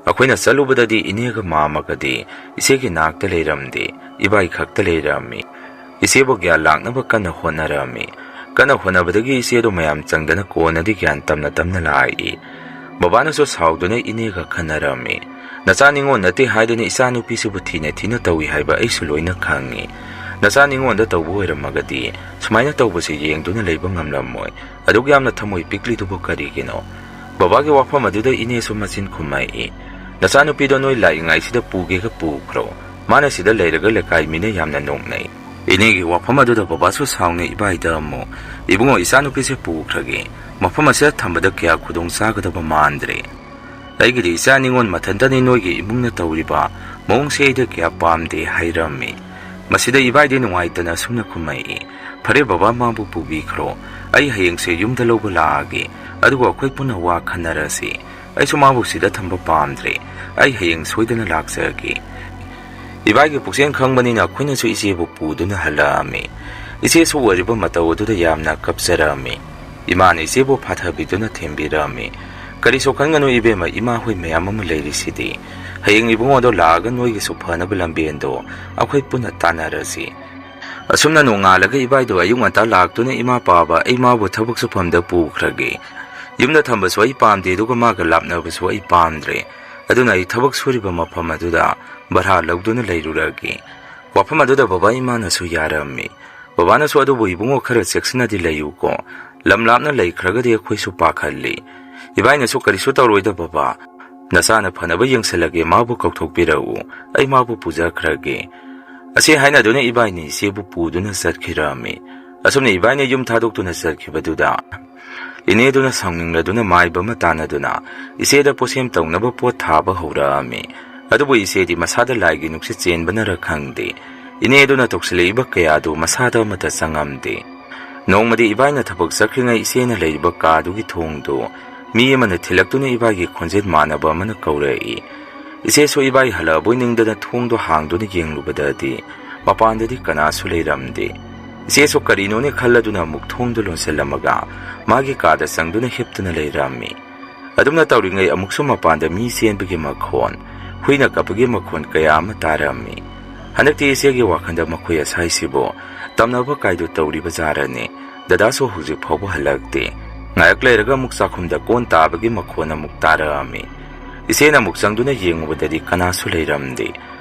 ꯑꯩꯈꯣꯏꯅ ꯆꯠꯂꯨꯕꯗꯗꯤ ꯏꯅꯦꯒ ꯃꯥꯝꯃꯒꯗꯤ ꯏꯆꯦꯒꯤ ꯅꯥꯛꯇ ꯂꯩꯔꯝꯗꯦ, ꯏꯕꯥꯏ ꯈꯛꯇ ꯂꯩꯔꯝꯃꯤ꯫ ꯏꯆꯦꯕꯨ ꯒ꯭ꯌꯥꯟ ꯂꯥꯛꯅꯕ ꯀꯟꯅ ꯍꯣꯠꯅꯔꯝꯃꯤ꯫ ꯀꯟꯅ ꯍꯣꯠꯅꯕꯗꯒꯤ ꯏꯆꯦꯗꯨ ꯃꯌꯥꯝ ꯆꯪꯗꯅ ꯀꯣꯟꯅꯗꯤ ꯒ꯭ꯌꯥꯟ ꯇꯝꯅ ꯇꯝꯅ ꯂꯥꯛꯏ꯫ ꯕꯕꯥꯅꯁꯨ ꯁꯥꯎꯗꯨꯅ ꯏꯅꯦꯒ ꯈꯟꯅꯔꯝꯃꯤ꯫ "ꯅꯆꯥ ꯅꯤꯉꯣꯜ ꯅꯠꯇꯦ ꯍꯥꯏꯗꯨꯅ ꯏꯆꯥ ꯅꯨꯄꯤꯁꯤꯕꯨ ꯊꯤꯅ ꯊꯤꯅ ꯇꯧꯏ ꯍꯥꯏꯕ ꯑꯩꯁꯨ ꯂꯣꯏꯅ ꯈꯪꯏ꯫ ꯅꯆꯥ ꯅꯤꯉꯣꯜꯗ ꯇꯧꯕ ꯑꯣꯏꯔꯝꯃꯒꯗꯤ ꯁꯨꯃꯥꯏꯅ ꯇꯧꯕꯁꯦ ꯌꯦꯡꯗꯨꯅ ꯂꯩꯕ ꯉꯝꯂꯝꯃꯣꯏ꯫ ꯑꯗꯨꯛ ꯌꯥꯝꯅ ꯊꯃꯣꯏ ꯄꯤꯛꯂꯤꯗꯨꯕꯨ ꯀꯔꯤꯒꯤꯅꯣ?" ꯕꯕꯥꯒꯤ ꯋꯥꯐꯝ ꯑꯗꯨꯗ ꯏꯅꯦꯁꯨ ꯃꯆꯤꯟ ꯈꯨꯝꯃꯛꯏ꯫ "ꯅꯆꯥꯅꯨꯄꯤꯗꯣ ꯅꯣꯏ ꯂꯥꯛꯏꯉꯩꯁꯤꯗ ꯄꯨꯒꯦꯒ ꯄꯨꯈ꯭ꯔꯣ꯫ ꯃꯥꯅ ꯁꯤꯗ ꯂꯩꯔꯒ ꯂꯩꯀꯥꯏ ꯃꯤꯅ ꯌꯥꯝꯅ ꯅꯣꯛꯅꯩ"꯫ ꯏꯅꯦꯒꯤ ꯋꯥꯐꯝ ꯑꯗꯨꯗ ꯕꯕꯥꯁꯨ ꯁꯥꯎꯅ ꯏꯕꯥꯏꯗ ꯑꯃꯨꯛ, "ꯏꯕꯨꯡꯉꯣ, ꯏꯆꯥꯅꯨꯄꯤꯁꯦ ꯄꯨꯈ꯭ꯔꯒꯦ꯫ ꯃꯐꯝ ꯑꯁꯤꯗ ꯊꯝꯕꯗ ꯀꯌꯥ ꯈꯨꯗꯣꯡ ꯆꯥꯒꯗꯕ ꯃꯥꯟꯗ꯭ꯔꯦ꯫ ꯑꯩꯒꯤꯗꯤ ꯏꯆꯥ ꯅꯤꯉꯣꯜ ꯃꯊꯟꯇꯅꯤ, ꯅꯣꯏꯒꯤ ꯏꯃꯨꯡꯅ ꯇꯧꯔꯤꯕ ꯃꯑꯣꯡꯁꯦ ꯑꯩꯗ ꯀꯌꯥ ꯄꯥꯝꯗꯦ" ꯍꯥꯏꯔꯝꯃꯤ꯫ ꯃꯁꯤꯗ ꯏꯕꯥꯏꯗꯤ ꯅꯨꯡꯉꯥꯏꯇꯅ ꯑꯁꯨꯝꯅ ꯈꯨꯝꯃꯛꯏ, "ꯐꯔꯦ ꯕꯕꯥ, ꯃꯥꯕꯨ ꯄꯨꯕꯤꯈ꯭ꯔꯣ꯫ ꯑꯩ ꯍꯌꯦꯡꯁꯦ ꯌꯨꯝꯗ ꯂꯧꯕ ꯂꯥꯛꯑꯒꯦ, ꯑꯗꯨꯒ ꯑꯩꯈꯣꯏ ꯄꯨꯟꯅ ꯋꯥ ꯈꯟꯅꯔꯁꯤ꯫ ꯑꯩꯁꯨ ꯃꯥꯕꯨ ꯁꯤꯗ ꯊꯝꯕ ꯄꯥꯝꯗ꯭ꯔꯦ꯫ ꯑꯩ ꯍꯌꯦꯡ ꯁꯣꯏꯗꯅ ꯂꯥꯛꯆꯔꯒꯦ"꯫ ꯏꯕꯥꯏꯒꯤ ꯄꯨꯛꯆꯦꯜ ꯈꯪꯕꯅꯤꯅ ꯑꯩꯈꯣꯏꯅꯁꯨ ꯏꯆꯦꯕꯨ ꯄꯨꯗꯨꯅ ꯍꯜꯂꯛꯑꯝꯃꯤ꯫ ꯏꯆꯦꯁꯨ ꯑꯣꯏꯔꯤꯕ ꯃꯇꯧ ꯑꯗꯨꯗ ꯌꯥꯝꯅ ꯀꯞꯆꯔꯛꯑꯝꯃꯤ꯫ ꯏꯃꯥꯅ ꯏꯆꯦꯕꯨ ꯐꯥꯊꯕꯤꯗꯨꯅ ꯊꯦꯝꯕꯤꯔꯛꯑꯝꯃꯤ꯫ "ꯀꯔꯤꯁꯨ ꯈꯟꯒꯅꯨ ꯏꯕꯦꯝꯃ, ꯏꯃꯥ ꯍꯣꯏ ꯃꯌꯥꯝ ꯑꯃ ꯂꯩꯔꯤꯁꯤꯗꯤ꯫ ꯍꯌꯦꯡ ꯏꯕꯨꯡꯉꯣꯗꯣ ꯂꯥꯛꯑꯒ ꯅꯣꯏꯒꯤꯁꯨ ꯐꯅꯕ ꯂꯝꯕꯦꯟꯗꯣ ꯑꯩꯈꯣꯏ ꯄꯨꯟꯅ ꯇꯥꯟꯅꯔꯁꯤ"꯫ ꯑꯁꯨꯝꯅ ꯅꯣꯡꯉꯥꯜꯂꯒ ꯏꯕꯥꯏꯗꯣ ꯑꯌꯨꯛ ꯉꯟꯇꯥ ꯂꯥꯛꯇꯨꯅ, "ꯏꯃꯥ ꯄꯥꯕ, ꯑꯩ ꯃꯥꯕꯨ ꯊꯕꯛ ꯁꯨꯐꯝꯗ ꯄꯨꯈ꯭ꯔꯒꯦ꯫ ꯌꯨꯝꯗ ꯊꯝꯕꯁꯨ ꯑꯩ ꯄꯥꯝꯗꯦ, ꯑꯗꯨꯒ ꯃꯥꯒ ꯂꯥꯞꯅꯕꯁꯨ ꯑꯩ ꯄꯥꯝꯗ꯭ꯔꯦ꯫ ꯑꯗꯨꯅ ꯑꯩ ꯊꯕꯛ ꯁꯨꯔꯤꯕ ꯃꯐꯝ ꯑꯗꯨꯗ ꯚꯔꯥ ꯂꯧꯗꯨꯅ ꯂꯩꯔꯨꯔꯒꯦ"꯫ ꯋꯥꯐꯝ ꯑꯗꯨꯗ ꯕꯕꯥ ꯏꯃꯥꯅꯁꯨ ꯌꯥꯔꯝꯃꯤ꯫ ꯕꯕꯥꯅꯁꯨ, "ꯑꯗꯨꯕꯨ ꯏꯕꯨꯡꯉꯣ, ꯈꯔ ꯆꯦꯛꯁꯤꯟꯅꯗꯤ ꯂꯩꯌꯨꯀꯣ꯫ ꯂꯝ ꯂꯥꯞꯅ ꯂꯩꯈ꯭ꯔꯒꯗꯤ ꯑꯩꯈꯣꯏꯁꯨ ꯄꯥꯈꯠꯂꯤ"꯫ ꯏꯕꯥꯏꯅꯁꯨ, "ꯀꯔꯤꯁꯨ ꯇꯧꯔꯣꯏꯗ ꯕꯕꯥ, ꯅꯆꯥꯅ ꯐꯅꯕ ꯌꯦꯡꯁꯤꯜꯂꯒꯦ, ꯃꯥꯕꯨ ꯀꯧꯊꯣꯛꯄꯤꯔꯛꯎ, ꯑꯩ ꯃꯥꯕꯨ ꯄꯨꯖꯈ꯭ꯔꯒꯦ"꯫ ꯑꯁꯤ ꯍꯥꯏꯅꯗꯨꯅ ꯏꯕꯥꯏꯅ ꯏꯆꯦꯕꯨ ꯄꯨꯗꯨꯅ ꯆꯠꯈꯤꯔꯝꯃꯤ꯫ ꯑꯁꯨꯝꯅ ꯏꯕꯥꯏꯅ ꯌꯨꯝ ꯊꯥꯗꯣꯛꯇꯨꯅ ꯆꯠꯈꯤꯕꯗꯨꯗ ꯏꯅꯦꯗꯨꯅ ꯁꯥꯎꯅꯤꯡꯂꯗꯨꯅ ꯃꯥꯏꯕ ꯑꯃ ꯇꯥꯟꯅꯗꯨꯅ ꯏꯆꯦꯗ ꯄꯣꯠꯁꯦꯝ ꯇꯧꯅꯕ ꯄꯣꯠ ꯊꯥꯕ ꯍꯧꯔꯛꯑꯝꯃꯤ꯫ ꯑꯗꯨꯕꯨ ꯏꯆꯦꯗꯤ ꯃꯁꯥꯗ ꯂꯥꯏꯒꯤ ꯅꯨꯡꯁꯤꯠ ꯆꯦꯟꯕꯅꯔ ꯈꯪꯗꯦ, ꯏꯅꯦꯗꯨꯅ ꯇꯧꯁꯤꯜꯂꯛꯏꯕ ꯀꯌꯥꯗꯨ ꯃꯁꯥꯗ ꯑꯃꯠꯇ ꯆꯪꯉꯝꯗꯦ꯫ ꯅꯣꯡꯃꯗꯤ ꯏꯕꯥꯏꯅ ꯊꯕꯛ ꯆꯠꯈ꯭ꯔꯤꯉꯩ ꯏꯆꯦꯅ ꯂꯩꯔꯤꯕ ꯀꯥꯗꯨꯒꯤ ꯊꯣꯡꯗꯨ ꯃꯤ ꯑꯃꯅ ꯊꯤꯜꯂꯛꯇꯨꯅ ꯏꯕꯥꯏꯒꯤ ꯈꯣꯟꯖꯦꯜ ꯃꯥꯟꯅꯕ ꯑꯃꯅ ꯀꯧꯔꯛꯏ꯫ ꯏꯆꯦꯁꯨ ꯏꯕꯥꯏ ꯍꯜꯂꯛꯑꯕꯣꯏ ꯅꯤꯡꯗꯅ ꯊꯣꯡꯗꯣ ꯍꯥꯡꯗꯨꯅ ꯌꯦꯡꯂꯨꯕꯗꯗꯤ ꯃꯄꯥꯟꯗꯗꯤ ꯀꯅꯥꯁꯨ ꯂꯩꯔꯝꯗꯦ꯫ ꯏꯆꯦꯁꯨ ꯀꯔꯤꯅꯣꯅꯦ ꯈꯜꯂꯗꯨꯅ ꯑꯃꯨꯛ ꯊꯣꯡꯗꯨ ꯂꯣꯟꯁꯤꯜꯂꯝꯃꯒ ꯃꯥꯒꯤ ꯀꯥꯗ ꯆꯪꯗꯨꯅ ꯍꯤꯞꯇꯨꯅ ꯂꯩꯔꯝꯃꯤ꯫ ꯑꯗꯨꯝꯅ ꯇꯧꯔꯤꯉꯩ ꯑꯃꯨꯛꯁꯨ ꯃꯄꯥꯟꯗ ꯃꯤ ꯆꯦꯟꯕꯒꯤ ꯃꯈꯣꯟ, ꯍꯨꯏꯅ ꯀꯞꯄꯒꯤ ꯃꯈꯣꯟ ꯀꯌꯥ ꯑꯃ ꯇꯥꯔꯝꯃꯤ꯫ ꯍꯟꯗꯛꯇꯤ ꯏꯆꯦꯒꯤ ꯋꯥꯈꯜꯗ ꯃꯈꯣꯏ ꯑꯁꯥꯏꯁꯤꯕꯨ ꯇꯝꯅꯕ ꯀꯥꯏꯗꯨ ꯇꯧꯔꯤꯕ ꯖꯥꯔꯅꯤ꯫ ꯗꯗꯥꯁꯨ ꯍꯧꯖꯤꯛ ꯐꯥꯎꯕ ꯍꯜꯂꯛꯇꯦ꯫ ꯉꯥꯏꯍꯥꯛ ꯂꯩꯔꯒ ꯑꯃꯨꯛ ꯆꯥꯛꯈꯨꯝꯗ ꯀꯣꯟ ꯇꯥꯕꯒꯤ ꯃꯈꯣꯟ ꯑꯃꯨꯛ ꯇꯥꯔꯛꯑꯝꯃꯤ꯫ ꯏꯆꯦꯅ ꯑꯃꯨꯛ ꯆꯪꯗꯨꯅ ꯌꯦꯡꯉꯨꯕꯗꯗꯤ ꯀꯅꯥꯁꯨ ꯂꯩꯔꯝꯗꯦ꯫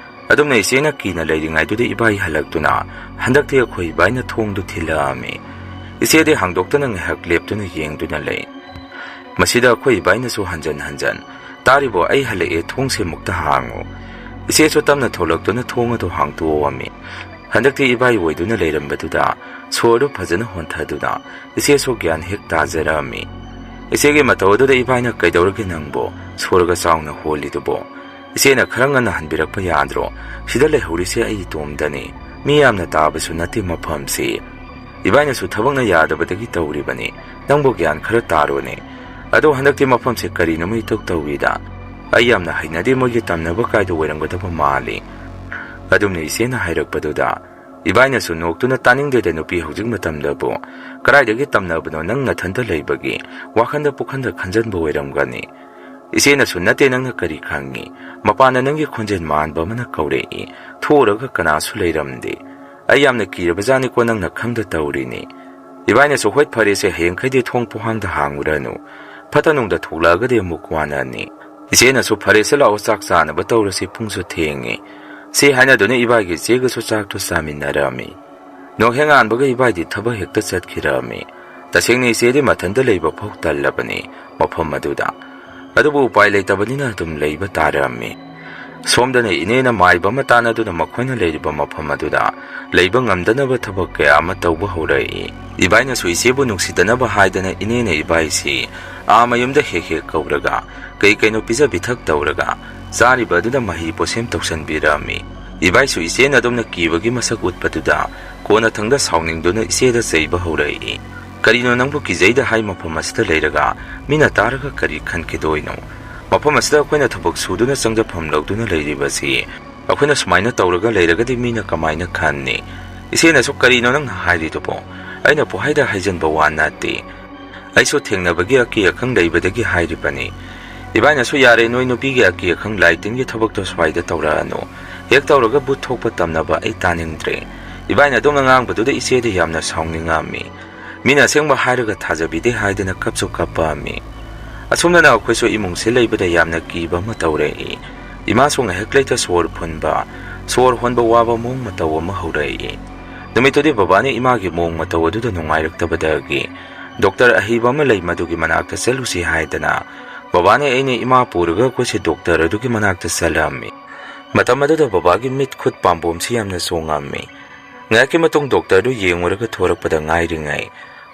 ꯑꯗꯨꯝꯅ ꯏꯆꯦꯅ ꯀꯤꯅ ꯂꯩꯔꯤꯉꯩꯗꯨꯗ ꯏꯕꯥꯏ ꯍꯜꯂꯛꯇꯨꯅ ꯍꯟꯗꯛꯇꯤ ꯑꯩꯈꯣꯏ ꯏꯕꯥꯏꯅ ꯊꯣꯡꯗꯨ ꯊꯤꯜꯂꯛꯑꯝꯃꯤ꯫ ꯏꯆꯦꯗꯤ ꯍꯥꯡꯗꯣꯛꯇꯅ ꯉꯥꯏꯍꯥꯛ ꯂꯦꯞꯇꯨꯅ ꯌꯦꯡꯗꯨꯅ ꯂꯩ꯫ ꯃꯁꯤꯗ ꯑꯩꯈꯣꯏ ꯏꯕꯥꯏꯅꯁꯨ ꯍꯟꯖꯟ ꯍꯟꯖꯟ, "ꯇꯥꯔꯤꯕꯣ, ꯑꯩ ꯍꯜꯂꯛꯑꯦ, ꯊꯣꯡꯁꯦ ꯃꯨꯛꯇ ꯍꯥꯡꯉꯨ"꯫ ꯏꯆꯦꯁꯨ ꯇꯞꯅ ꯊꯣꯛꯂꯛꯇꯨꯅ ꯊꯣꯡ ꯑꯗꯨ ꯍꯥꯡꯇꯣꯛꯑꯝꯃꯤ꯫ ꯍꯟꯗꯛꯇꯤ ꯏꯕꯥꯏ ꯑꯣꯏꯗꯨꯅ ꯂꯩꯔꯝꯕꯗꯨꯗ ꯁꯣꯔꯗꯨ ꯐꯖꯅ ꯍꯣꯟꯊꯗꯨꯅ ꯏꯆꯦꯁꯨ ꯒ꯭ꯌꯥꯟ ꯍꯦꯛ ꯇꯥꯖꯔꯛꯑꯝꯃꯤ꯫ ꯏꯆꯦꯒꯤ ꯃꯇꯧ ꯑꯗꯨꯗ ꯏꯕꯥꯏꯅ, "ꯀꯩꯗꯧꯔꯒꯦ ꯅꯪꯕꯣ? ꯁꯣꯔꯒ ꯆꯥꯎꯅ ꯍꯣꯜꯂꯤꯗꯨꯕꯣ? ꯏꯆꯦꯅ ꯈꯔ ꯉꯟꯅ ꯍꯟꯕꯤꯔꯛꯄ ꯌꯥꯗ꯭ꯔꯣ? ꯁꯤꯗ ꯂꯩꯍꯧꯔꯤꯁꯦ ꯑꯩ ꯏꯇꯣꯝꯗꯅꯤ꯫ ꯃꯤ ꯌꯥꯝꯅ ꯇꯥꯕꯁꯨ ꯅꯠꯇꯦ ꯃꯐꯝꯁꯤ꯫ ꯏꯕꯥꯏꯅꯁꯨ ꯊꯕꯛꯅ ꯌꯥꯗꯕꯗꯒꯤ ꯇꯧꯔꯤꯕꯅꯤ꯫ ꯅꯪꯕꯨ ꯒ꯭ꯌꯥꯟ ꯈꯔ ꯇꯥꯔꯣꯅꯦ꯫ ꯑꯗꯣ ꯍꯟꯗꯛꯇꯤ ꯃꯐꯝꯁꯦ ꯀꯔꯤꯅꯣꯃ ꯏꯇꯧ ꯇꯧꯏꯗ꯫ ꯑꯩ ꯌꯥꯝꯅ ꯍꯩꯅꯗꯦ ꯃꯣꯏꯒꯤ ꯇꯝꯅꯕ ꯀꯥꯏꯗ ꯑꯣꯏꯔꯝꯒꯗꯕ ꯃꯥꯜꯂꯤ"꯫ ꯑꯗꯨꯝꯅ ꯏꯆꯦꯅ ꯍꯥꯏꯔꯛꯄꯗꯨꯗ ꯏꯕꯥꯏꯅꯁꯨ ꯅꯣꯛꯇꯨꯅ, "ꯇꯥꯅꯤꯡꯗꯦꯗ ꯅꯨꯄꯤ ꯍꯧꯖꯤꯛ ꯃꯇꯝꯗꯕꯨ꯫ ꯀꯗꯥꯏꯗꯒꯤ ꯇꯝꯅꯕꯅꯣ? ꯅꯪ ꯅꯊꯟꯇ ꯂꯩꯕꯒꯤ ꯋꯥꯈꯟꯗ ꯄꯨꯈꯟꯗ ꯈꯟꯖꯟꯕ ꯑꯣꯏꯔꯝꯒꯅꯤ"꯫ ꯏꯆꯦꯅꯁꯨ, "ꯅꯠꯇꯦ, ꯅꯪꯅ ꯀꯔꯤ ꯈꯪꯉꯤ? ꯃꯄꯥꯟꯗ ꯅꯪꯒꯤ ꯈꯣꯟꯖꯦꯜ ꯃꯥꯟꯕ ꯑꯃꯅ ꯀꯧꯔꯛꯏ꯫ ꯊꯣꯛꯎꯔꯒ ꯀꯅꯥꯁꯨ ꯂꯩꯔꯝꯗꯦ꯫ ꯑꯩ ꯌꯥꯝꯅ ꯀꯤꯔꯕꯖꯥꯠꯅꯤꯀꯣ, ꯅꯪꯅ ꯈꯪꯗ ꯇꯧꯔꯤꯅꯤ"꯫ ꯏꯕꯥꯏꯅꯁꯨ, "ꯍꯣꯏ, ꯐꯔꯦꯁꯦ, ꯍꯌꯦꯡꯈꯩꯗꯤ ꯊꯣꯡ ꯄꯨꯍꯥꯡꯗ ꯍꯥꯡꯉꯨꯔꯅꯨ꯫ ꯐꯠꯇ ꯅꯨꯡꯗ ꯊꯣꯛꯂꯛꯑꯒꯗꯤ ꯑꯃꯨꯛ ꯋꯥꯅꯅꯤ"꯫ ꯏꯆꯦꯅꯁꯨ, "ꯐꯔꯦꯁꯦ, ꯂꯥꯛꯑꯣ, ꯆꯥꯛ ꯆꯥꯅꯕ ꯇꯧꯔꯁꯤ, ꯄꯨꯡꯁꯨ ꯊꯦꯡꯉꯤ"꯫ ꯁꯤ ꯍꯥꯏꯅꯗꯨꯅ ꯏꯕꯥꯏꯒꯤ ꯏꯆꯦꯒꯁꯨ ꯆꯥꯛꯇꯨ ꯆꯥꯃꯤꯟꯅꯔꯝꯃꯤ꯫ ꯅꯣꯡꯍꯦꯛ ꯉꯥꯟꯕꯒ ꯏꯕꯥꯏꯗꯤ ꯊꯕꯛ ꯍꯦꯛꯇ ꯆꯠꯈꯤꯔꯝꯃꯤ꯫ ꯇꯁꯦꯡꯅ ꯏꯆꯦꯗꯤ ꯃꯊꯟꯇ ꯂꯩꯕ ꯐꯥꯎ ꯇꯜꯂꯕꯅꯤ ꯃꯐꯝ ꯑꯗꯨꯗ꯫ ꯑꯗꯨꯕꯨ ꯎꯄꯥꯏ ꯂꯩꯇꯕꯅꯤꯅ ꯑꯗꯨꯝ ꯂꯩꯕ ꯇꯥꯔꯝꯃꯤ꯫ ꯁꯣꯝꯗꯅ ꯏꯅꯦꯅ ꯃꯥꯏꯕ ꯑꯃ ꯇꯥꯟꯅꯗꯨꯅ ꯃꯈꯣꯏꯅ ꯂꯩꯔꯤꯕ ꯃꯐꯝ ꯑꯗꯨꯗ ꯂꯩꯕ ꯉꯝꯗꯅꯕ ꯊꯕꯛ ꯀꯌꯥ ꯑꯃ ꯇꯧꯕ ꯍꯧꯔꯛꯏ꯫ ꯏꯕꯥꯏꯅꯁꯨ ꯏꯆꯦꯕꯨ ꯅꯨꯡꯁꯤꯗꯅꯕ ꯍꯥꯏꯗꯅ ꯏꯅꯦꯅ ꯏꯕꯥꯏꯁꯤ ꯑꯥ ꯃꯌꯨꯝꯗ ꯍꯦꯛ ꯍꯦꯛ ꯀꯧꯔꯒ ꯀꯩ ꯀꯩꯅꯣ ꯄꯤꯖ ꯄꯤꯊꯛ ꯇꯧꯔꯒ ꯆꯥꯔꯤꯕ ꯑꯗꯨꯗ ꯃꯍꯩ ꯄꯣꯠꯁꯦꯝ ꯇꯧꯁꯟꯕꯤꯔꯝꯃꯤ꯫ ꯏꯕꯥꯏꯁꯨ ꯏꯆꯦꯅ ꯑꯗꯨꯝꯅ ꯀꯤꯕꯒꯤ ꯃꯁꯛ ꯎꯠꯄꯗꯨꯗ ꯀꯣꯟꯅꯊꯪꯗ ꯁꯥꯎꯅꯤꯡꯗꯨꯅ ꯏꯆꯦꯗ ꯆꯩꯕ ꯍꯧꯔꯛꯏ꯫ "ꯀꯔꯤꯅꯣ ꯅꯪꯕꯨ ꯀꯤꯖꯩꯗ ꯍꯥꯏ ꯃꯐꯝ ꯑꯁꯤꯗ ꯂꯩꯔꯒ ꯃꯤꯅ ꯇꯥꯔꯒ ꯀꯔꯤ ꯈꯟꯈꯤꯗꯣꯏꯅꯣ? ꯃꯐꯝ ꯑꯁꯤꯗ ꯑꯩꯈꯣꯏꯅ ꯊꯕꯛ ꯁꯨꯗꯨꯅ ꯆꯪꯖꯐꯝ ꯂꯧꯗꯨꯅ ꯂꯩꯔꯤꯕꯁꯤ ꯑꯩꯈꯣꯏꯅ ꯁꯨꯃꯥꯏꯅ ꯇꯧꯔꯒ ꯂꯩꯔꯒꯗꯤ ꯃꯤꯅ ꯀꯃꯥꯏꯅ ꯈꯟꯅꯤ?" ꯏꯆꯦꯅꯁꯨ, "ꯀꯔꯤꯅꯣ ꯅꯪꯅ ꯍꯥꯏꯔꯤꯗꯨꯕꯣ? ꯑꯩꯅ ꯄꯨꯍꯥꯏꯗ ꯍꯥꯏꯖꯟꯕ ꯋꯥ ꯅꯠꯇꯦ꯫ ꯑꯩꯁꯨ ꯊꯦꯡꯅꯕꯒꯤ ꯑꯀꯤ ꯑꯈꯪ ꯂꯩꯕꯗꯒꯤ ꯍꯥꯏꯔꯤꯕꯅꯤ꯫" ꯏꯕꯥꯏꯅꯁꯨ, "ꯌꯥꯔꯦ, ꯅꯣꯏ ꯅꯨꯄꯤꯒꯤ ꯑꯀꯤ ꯑꯈꯪ ꯂꯥꯏ ꯇꯤꯟꯒꯤ ꯊꯕꯛꯇꯣ ꯁ꯭ꯋꯥꯏꯗ ꯇꯧꯔꯛꯑꯅꯨ꯫ ꯍꯦꯛ ꯇꯧꯔꯒ ꯕꯨꯠ ꯊꯣꯛꯄ ꯇꯝꯅꯕ ꯑꯩ ꯇꯥꯅꯤꯡꯗ꯭ꯔꯦ꯫" ꯏꯕꯥꯏꯅ ꯑꯗꯨꯝꯅ ꯉꯥꯡꯕꯗꯨꯗ ꯏꯆꯦꯗꯤ ꯌꯥꯝꯅ ꯁꯥꯎꯅꯤꯡꯉꯝꯃꯤ꯫ ꯃꯤꯅ ꯑꯁꯦꯡꯕ ꯍꯥꯏꯔꯒ ꯊꯥꯖꯕꯤꯗꯦ ꯍꯥꯏꯗꯅ ꯀꯞꯁꯨ ꯀꯞꯄꯝꯃꯤ꯫ ꯑꯁꯨꯝꯅꯅ ꯑꯩꯈꯣꯏꯁꯨ ꯏꯃꯨꯡꯁꯤ ꯂꯩꯕꯗ ꯌꯥꯝꯅ ꯀꯤꯕ ꯑꯃ ꯇꯧꯔꯛꯏ꯫ ꯏꯃꯥꯁꯨ ꯉꯥꯏꯍꯥꯛ ꯂꯩꯇ ꯁꯣꯔ ꯐꯨꯟꯕ, ꯁꯣꯔ ꯍꯣꯟꯕ ꯋꯥꯕ ꯃꯑꯣꯡ ꯃꯇꯧ ꯑꯃ ꯍꯧꯔꯛꯏ꯫ ꯅꯨꯃꯤꯠꯇꯨꯗꯤ ꯕꯕꯥꯅ ꯏꯃꯥꯒꯤ ꯃꯑꯣꯡ ꯃꯇꯧ ꯑꯗꯨꯗ ꯅꯨꯡꯉꯥꯏꯔꯛꯇꯕꯗꯒꯤ, "ꯗꯣꯛꯇꯔ ꯑꯍꯩꯕ ꯑꯃ ꯂꯩ, ꯃꯗꯨꯒꯤ ꯃꯅꯥꯛꯇ ꯆꯠꯂꯨꯁꯤ" ꯍꯥꯏꯗꯅ ꯕꯕꯥꯅ ꯑꯩꯅ ꯏꯃꯥ ꯄꯨꯔꯒ ꯑꯩꯈꯣꯏꯁꯦ ꯗꯣꯛꯇꯔ ꯑꯗꯨꯒꯤ ꯃꯅꯥꯛꯇ ꯆꯠꯂꯝꯃꯤ꯫ ꯃꯇꯝ ꯑꯗꯨꯗ ꯕꯕꯥꯒꯤ ꯃꯤꯠ ꯈꯨꯠ ꯄꯥꯝꯕꯣꯝꯁꯤ ꯌꯥꯝꯅ ꯆꯣꯡꯉꯝꯃꯤ꯫ ꯉꯥꯏꯍꯥꯛꯀꯤ ꯃꯇꯨꯡ ꯗꯣꯛꯇꯔꯗꯨ ꯌꯦꯡꯉꯨꯔꯒ ꯊꯣꯔꯛꯄꯗ ꯉꯥꯏꯔꯤꯉꯩ,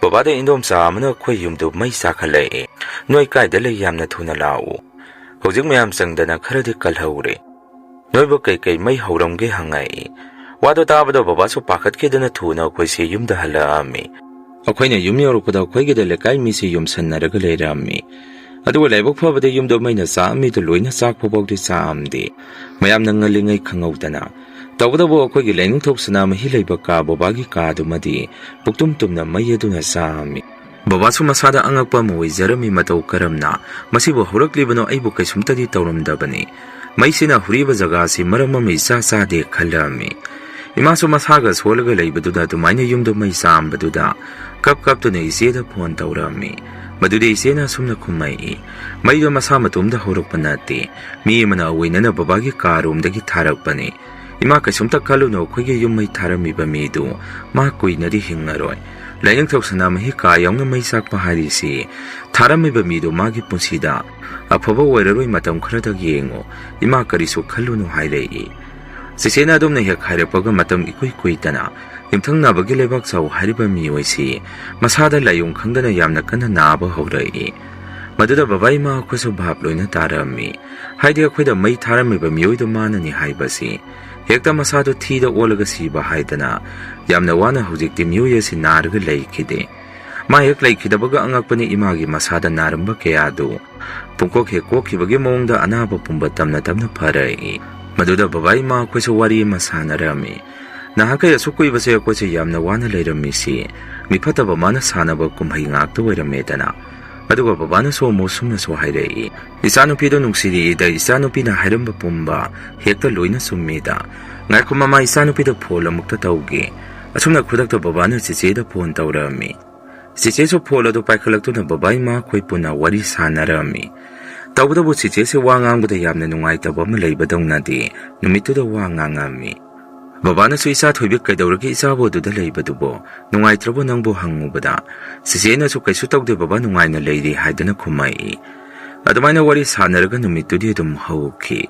ꯕꯕꯥꯗ ꯏꯟꯗꯣꯝꯆꯥ ꯑꯃꯅ ꯑꯩꯈꯣꯏ ꯌꯨꯝꯗꯨ ꯃꯩ ꯆꯥꯛꯈꯠꯂꯛꯏ꯫ "ꯅꯣꯏ ꯀꯥꯏꯗ ꯂꯩ? ꯌꯥꯝꯅ ꯊꯨꯅ ꯂꯥꯛꯎ꯫ ꯍꯧꯖꯤꯛ ꯃꯌꯥꯝ ꯆꯪꯗꯅ ꯈꯔꯗꯤ ꯀꯜꯍꯧꯔꯦ꯫ ꯅꯣꯏꯕꯨ ꯀꯩꯀꯩ ꯃꯩ ꯍꯧꯔꯝꯒꯦ?" ꯍꯪꯉꯛꯏ꯫ ꯋꯥꯗꯣ ꯇꯥꯕꯗ ꯕꯕꯥꯁꯨ ꯄꯥꯈꯠꯈꯤꯗꯨꯅ ꯊꯨꯅ ꯑꯩꯈꯣꯏꯁꯦ ꯌꯨꯝꯗ ꯍꯜꯂꯛꯑꯝꯃꯤ꯫ ꯑꯩꯈꯣꯏꯅ ꯌꯨꯝ ꯌꯧꯔꯛꯄꯗ ꯑꯩꯈꯣꯏꯒꯤꯗ ꯂꯩꯀꯥꯏ ꯃꯤꯁꯤ ꯌꯨꯝꯁꯟꯅꯔꯒ ꯂꯩꯔꯝꯃꯤ꯫ ꯑꯗꯨꯒ ꯂꯥꯏꯕꯛ ꯐꯕꯗ ꯌꯨꯝꯗꯣ ꯃꯩꯅ ꯆꯥꯛꯑꯝꯃꯤꯗꯨ ꯂꯣꯏꯅ ꯆꯥꯛꯄ ꯐꯥꯎꯗꯤ ꯆꯥꯛꯑꯝꯗꯦ꯫ ꯃꯌꯥꯝꯅ ꯉꯜꯂꯤꯉꯩ ꯈꯪꯍꯧꯗꯅ꯫ ꯇꯧꯕꯇꯕꯨ ꯑꯩꯈꯣꯏꯒꯤ ꯂꯥꯏꯅꯤꯡꯊꯧ ꯁꯅꯥꯃꯍꯤ ꯂꯩꯕ ꯀꯥ ꯕꯕꯥꯒꯤ ꯀꯥꯗꯨꯃꯗꯤ ꯄꯨꯛꯇꯨꯝ ꯇꯨꯝꯅ ꯃꯩ ꯑꯗꯨꯅ ꯆꯥꯛꯑꯝꯃꯤ꯫ ꯕꯕꯥꯁꯨ ꯃꯁꯥꯗ ꯑꯉꯛꯄ ꯑꯃ ꯑꯣꯏꯖꯔꯝꯃꯤ, ꯃꯇꯧ ꯀꯔꯝꯅ ꯃꯁꯤꯕꯨ ꯍꯧꯔꯛꯂꯤꯕꯅꯣ? ꯑꯩꯕꯨ ꯀꯩꯁꯨꯝꯇꯗꯤ ꯇꯧꯔꯝꯗꯕꯅꯤ꯫ ꯃꯩꯁꯤꯅ ꯍꯨꯔꯤꯕ ꯖꯒꯥꯁꯤ ꯃꯔꯝ ꯑꯃ ꯏꯆꯥ ꯆꯥꯗꯦ ꯈꯜꯂꯝꯃꯤ꯫ ꯏꯃꯥꯁꯨ ꯃꯁꯥꯒ ꯁꯣꯜꯂꯒ ꯂꯩꯕꯗꯨꯗ ꯑꯗꯨꯃꯥꯏꯅ ꯌꯨꯝꯗ ꯃꯩ ꯆꯥꯝꯕꯗꯨꯗ ꯀꯞ ꯀꯞꯇꯨꯅ ꯏꯆꯦꯗ ꯐꯣꯟ ꯇꯧꯔꯝꯃꯤ꯫ ꯃꯗꯨꯗꯤ ꯏꯆꯦꯅ ꯑꯁꯨꯝꯅ ꯈꯨꯝꯃꯛꯏ, "ꯃꯩꯗꯣ ꯃꯁꯥ ꯃꯇꯣꯝꯗ ꯍꯧꯔꯛꯄ ꯅꯠꯇꯦ꯫ ꯃꯤ ꯑꯃꯅ ꯑꯑꯣꯏꯅꯅ ꯕꯕꯥꯒꯤ ꯀꯥꯔꯣꯝꯗꯒꯤ ꯊꯥꯔꯛꯄꯅꯤ꯫ ꯏꯃꯥ, ꯀꯩꯁꯨꯝꯇ ꯈꯜꯂꯨꯅꯨ, ꯑꯩꯈꯣꯏꯒꯤ ꯌꯨꯝ ꯃꯩ ꯊꯥꯔꯝꯃꯤꯕ ꯃꯤꯗꯨ ꯃꯥ ꯀꯨꯏꯅꯗꯤ ꯍꯤꯡꯉꯔꯣꯏ꯫ ꯂꯥꯏꯅꯤꯡꯊꯧ ꯁꯅꯥꯃꯍꯤ ꯀꯥ ꯌꯥꯎꯅ ꯃꯩ ꯆꯥꯛꯄ ꯍꯥꯏꯔꯤꯁꯤ ꯊꯥꯔꯝꯃꯤꯕ ꯃꯤꯗꯨ ꯃꯥꯒꯤ ꯄꯨꯟꯁꯤꯗ ꯑꯐꯕ ꯑꯣꯏꯔꯔꯣꯏ, ꯃꯇꯝ ꯈꯔꯗ ꯌꯦꯡꯉꯨ꯫ ꯏꯃꯥ, ꯀꯔꯤꯁꯨ ꯈꯜꯂꯨꯅꯨ" ꯍꯥꯏꯔꯛꯏ꯫ ꯆꯦꯆꯦꯅ ꯑꯗꯨꯝꯅ ꯍꯦꯛ ꯍꯥꯏꯔꯛꯄꯒ ꯃꯇꯝ ꯏꯀꯨꯏ ꯀꯨꯏꯗꯅ ꯌꯨꯝꯊꯪꯅꯕꯒꯤ ꯂꯩꯕꯥꯛ ꯆꯥꯎ ꯍꯥꯏꯔꯤꯕ ꯃꯤꯑꯣꯏꯁꯤ ꯃꯁꯥꯗ ꯂꯥꯏꯑꯣꯡ ꯈꯪꯗꯅ ꯌꯥꯝꯅ ꯀꯟꯅ ꯅꯥꯕ ꯍꯧꯔꯛꯏ꯫ ꯃꯗꯨꯗ ꯕꯕꯥ ꯏꯃꯥ ꯑꯩꯈꯣꯏꯁꯨ ꯚꯥꯞ ꯂꯣꯏꯅ ꯇꯥꯔꯝꯃꯤ꯫ ꯍꯥꯏꯗꯤ ꯑꯩꯈꯣꯏꯗ ꯃꯩ ꯊꯥꯔꯝꯃꯤꯕ ꯃꯤꯑꯣꯏꯗꯣ ꯃꯥꯅꯅꯤ ꯍꯥꯏꯕꯁꯤ꯫ ꯍꯦꯛꯇ ꯃꯁꯥꯗꯣ ꯊꯤꯗ ꯑꯣꯜꯂꯒ ꯁꯤꯕ ꯍꯥꯏꯗꯅ ꯌꯥꯝꯅ ꯋꯥꯅ ꯍꯧꯖꯤꯛꯇꯤ ꯃꯤꯑꯣꯏ ꯑꯁꯤ ꯅꯥꯔꯒ ꯂꯩꯈꯤꯗꯦ꯫ ꯃꯥ ꯍꯦꯛ ꯂꯩꯈꯤꯗꯕꯒ ꯑꯉꯛꯄꯅꯤ ꯏꯃꯥꯒꯤ ꯃꯁꯥꯗ ꯅꯥꯔꯝꯕ ꯀꯌꯥꯗꯨ ꯄꯨꯡꯀꯣꯛ ꯍꯦꯛ ꯀꯣꯛꯈꯤꯕꯒꯤ ꯃꯑꯣꯡꯗ ꯑꯅꯥꯕ ꯄꯨꯝꯕ ꯇꯝꯅ ꯇꯝꯅ ꯐꯔꯛꯏ꯫ ꯃꯗꯨꯗ ꯕꯕꯥ ꯏꯃꯥ ꯑꯩꯈꯣꯏꯁꯨ ꯋꯥꯔꯤ ꯑꯃ ꯁꯥꯟꯅꯔꯝꯃꯤ꯫ ꯅꯍꯥꯛꯈꯩ ꯑꯁꯨꯛ ꯀꯨꯏꯕꯁꯦ ꯑꯩꯈꯣꯏꯁꯦ ꯌꯥꯝꯅ ꯋꯥꯅ ꯂꯩꯔꯝꯃꯤꯁꯤ ꯃꯤꯐꯠꯇꯕ ꯃꯥꯅ ꯁꯥꯟꯅꯕ ꯀꯨꯝꯍꯩ ꯉꯥꯛꯇ ꯑꯣꯏꯔꯝꯃꯦꯗꯅ꯫ ꯑꯗꯨꯒ ꯕꯕꯥꯅꯁꯨ ꯑꯃꯨꯛ ꯁꯨꯝꯅꯁꯨ ꯍꯥꯏꯔꯛꯏ, "ꯏꯆꯥꯅꯨꯄꯤꯗꯣ ꯅꯨꯡꯁꯤꯔꯛꯏꯗ, ꯏꯆꯥꯅꯨꯄꯤꯅ ꯍꯥꯏꯔꯝꯕ ꯄꯨꯝꯕ ꯍꯦꯛꯇ ꯂꯣꯏꯅ ꯆꯨꯝꯃꯤꯗ꯫ ꯉꯥꯏꯈꯣ ꯃꯃꯥ, ꯏꯆꯥꯅꯨꯄꯤꯗ ꯐꯣꯟ ꯑꯃꯨꯛꯇ ꯇꯧꯒꯦ꯫" ꯑꯁꯨꯝꯅ ꯈꯨꯗꯛꯇ ꯕꯕꯥꯅ ꯆꯦꯆꯦꯗ ꯐꯣꯟ ꯇꯧꯔꯛꯑꯝꯃꯤ꯫ ꯆꯦꯆꯦꯁꯨ ꯐꯣꯟ ꯑꯗꯨ ꯄꯥꯏꯈꯠꯂꯛꯇꯨꯅ ꯕꯕꯥ ꯏꯃꯥ ꯑꯩꯈꯣꯏ ꯄꯨꯟꯅ ꯋꯥꯔꯤ ꯁꯥꯟꯅꯔꯝꯃꯤ꯫ ꯇꯧꯕꯇꯕꯨ ꯆꯦꯆꯦꯁꯦ ꯋꯥ ꯉꯥꯡꯕꯗ ꯌꯥꯝꯅ ꯅꯨꯡꯉꯥꯏꯇꯕ ꯑꯃ ꯂꯩꯕꯗꯧꯅꯗꯤ ꯅꯨꯃꯤꯠꯇꯨꯗ ꯋꯥ ꯉꯥꯡꯉꯝꯃꯤ꯫ ꯕꯕꯥꯅꯁꯨ, "ꯏꯆꯥ ꯊꯣꯏꯕꯤ, ꯀꯩꯗꯧꯔꯒꯦ ꯏꯆꯥꯕꯨ ꯑꯗꯨꯗ ꯂꯩꯕꯗꯨꯕꯣ? ꯅꯨꯡꯉꯥꯏꯇ꯭ꯔꯕꯣ ꯅꯪꯕꯨ?" ꯍꯪꯉꯨꯕꯗ, ꯆꯦꯆꯦꯅꯁꯨ, "ꯀꯩꯁꯨ ꯇꯧꯗꯦ ꯕꯕꯥ, ꯅꯨꯡꯉꯥꯏꯅ ꯂꯩꯔꯤ" ꯍꯥꯏꯗꯨꯅ ꯈꯨꯝꯃꯛꯏ꯫ ꯑꯗꯨꯃꯥꯏꯅ ꯋꯥꯔꯤ ꯁꯥꯟꯅꯔꯒ ꯅꯨꯃꯤꯠꯇꯨꯗꯤ ꯑꯗꯨꯝ ꯍꯧꯈꯤ꯫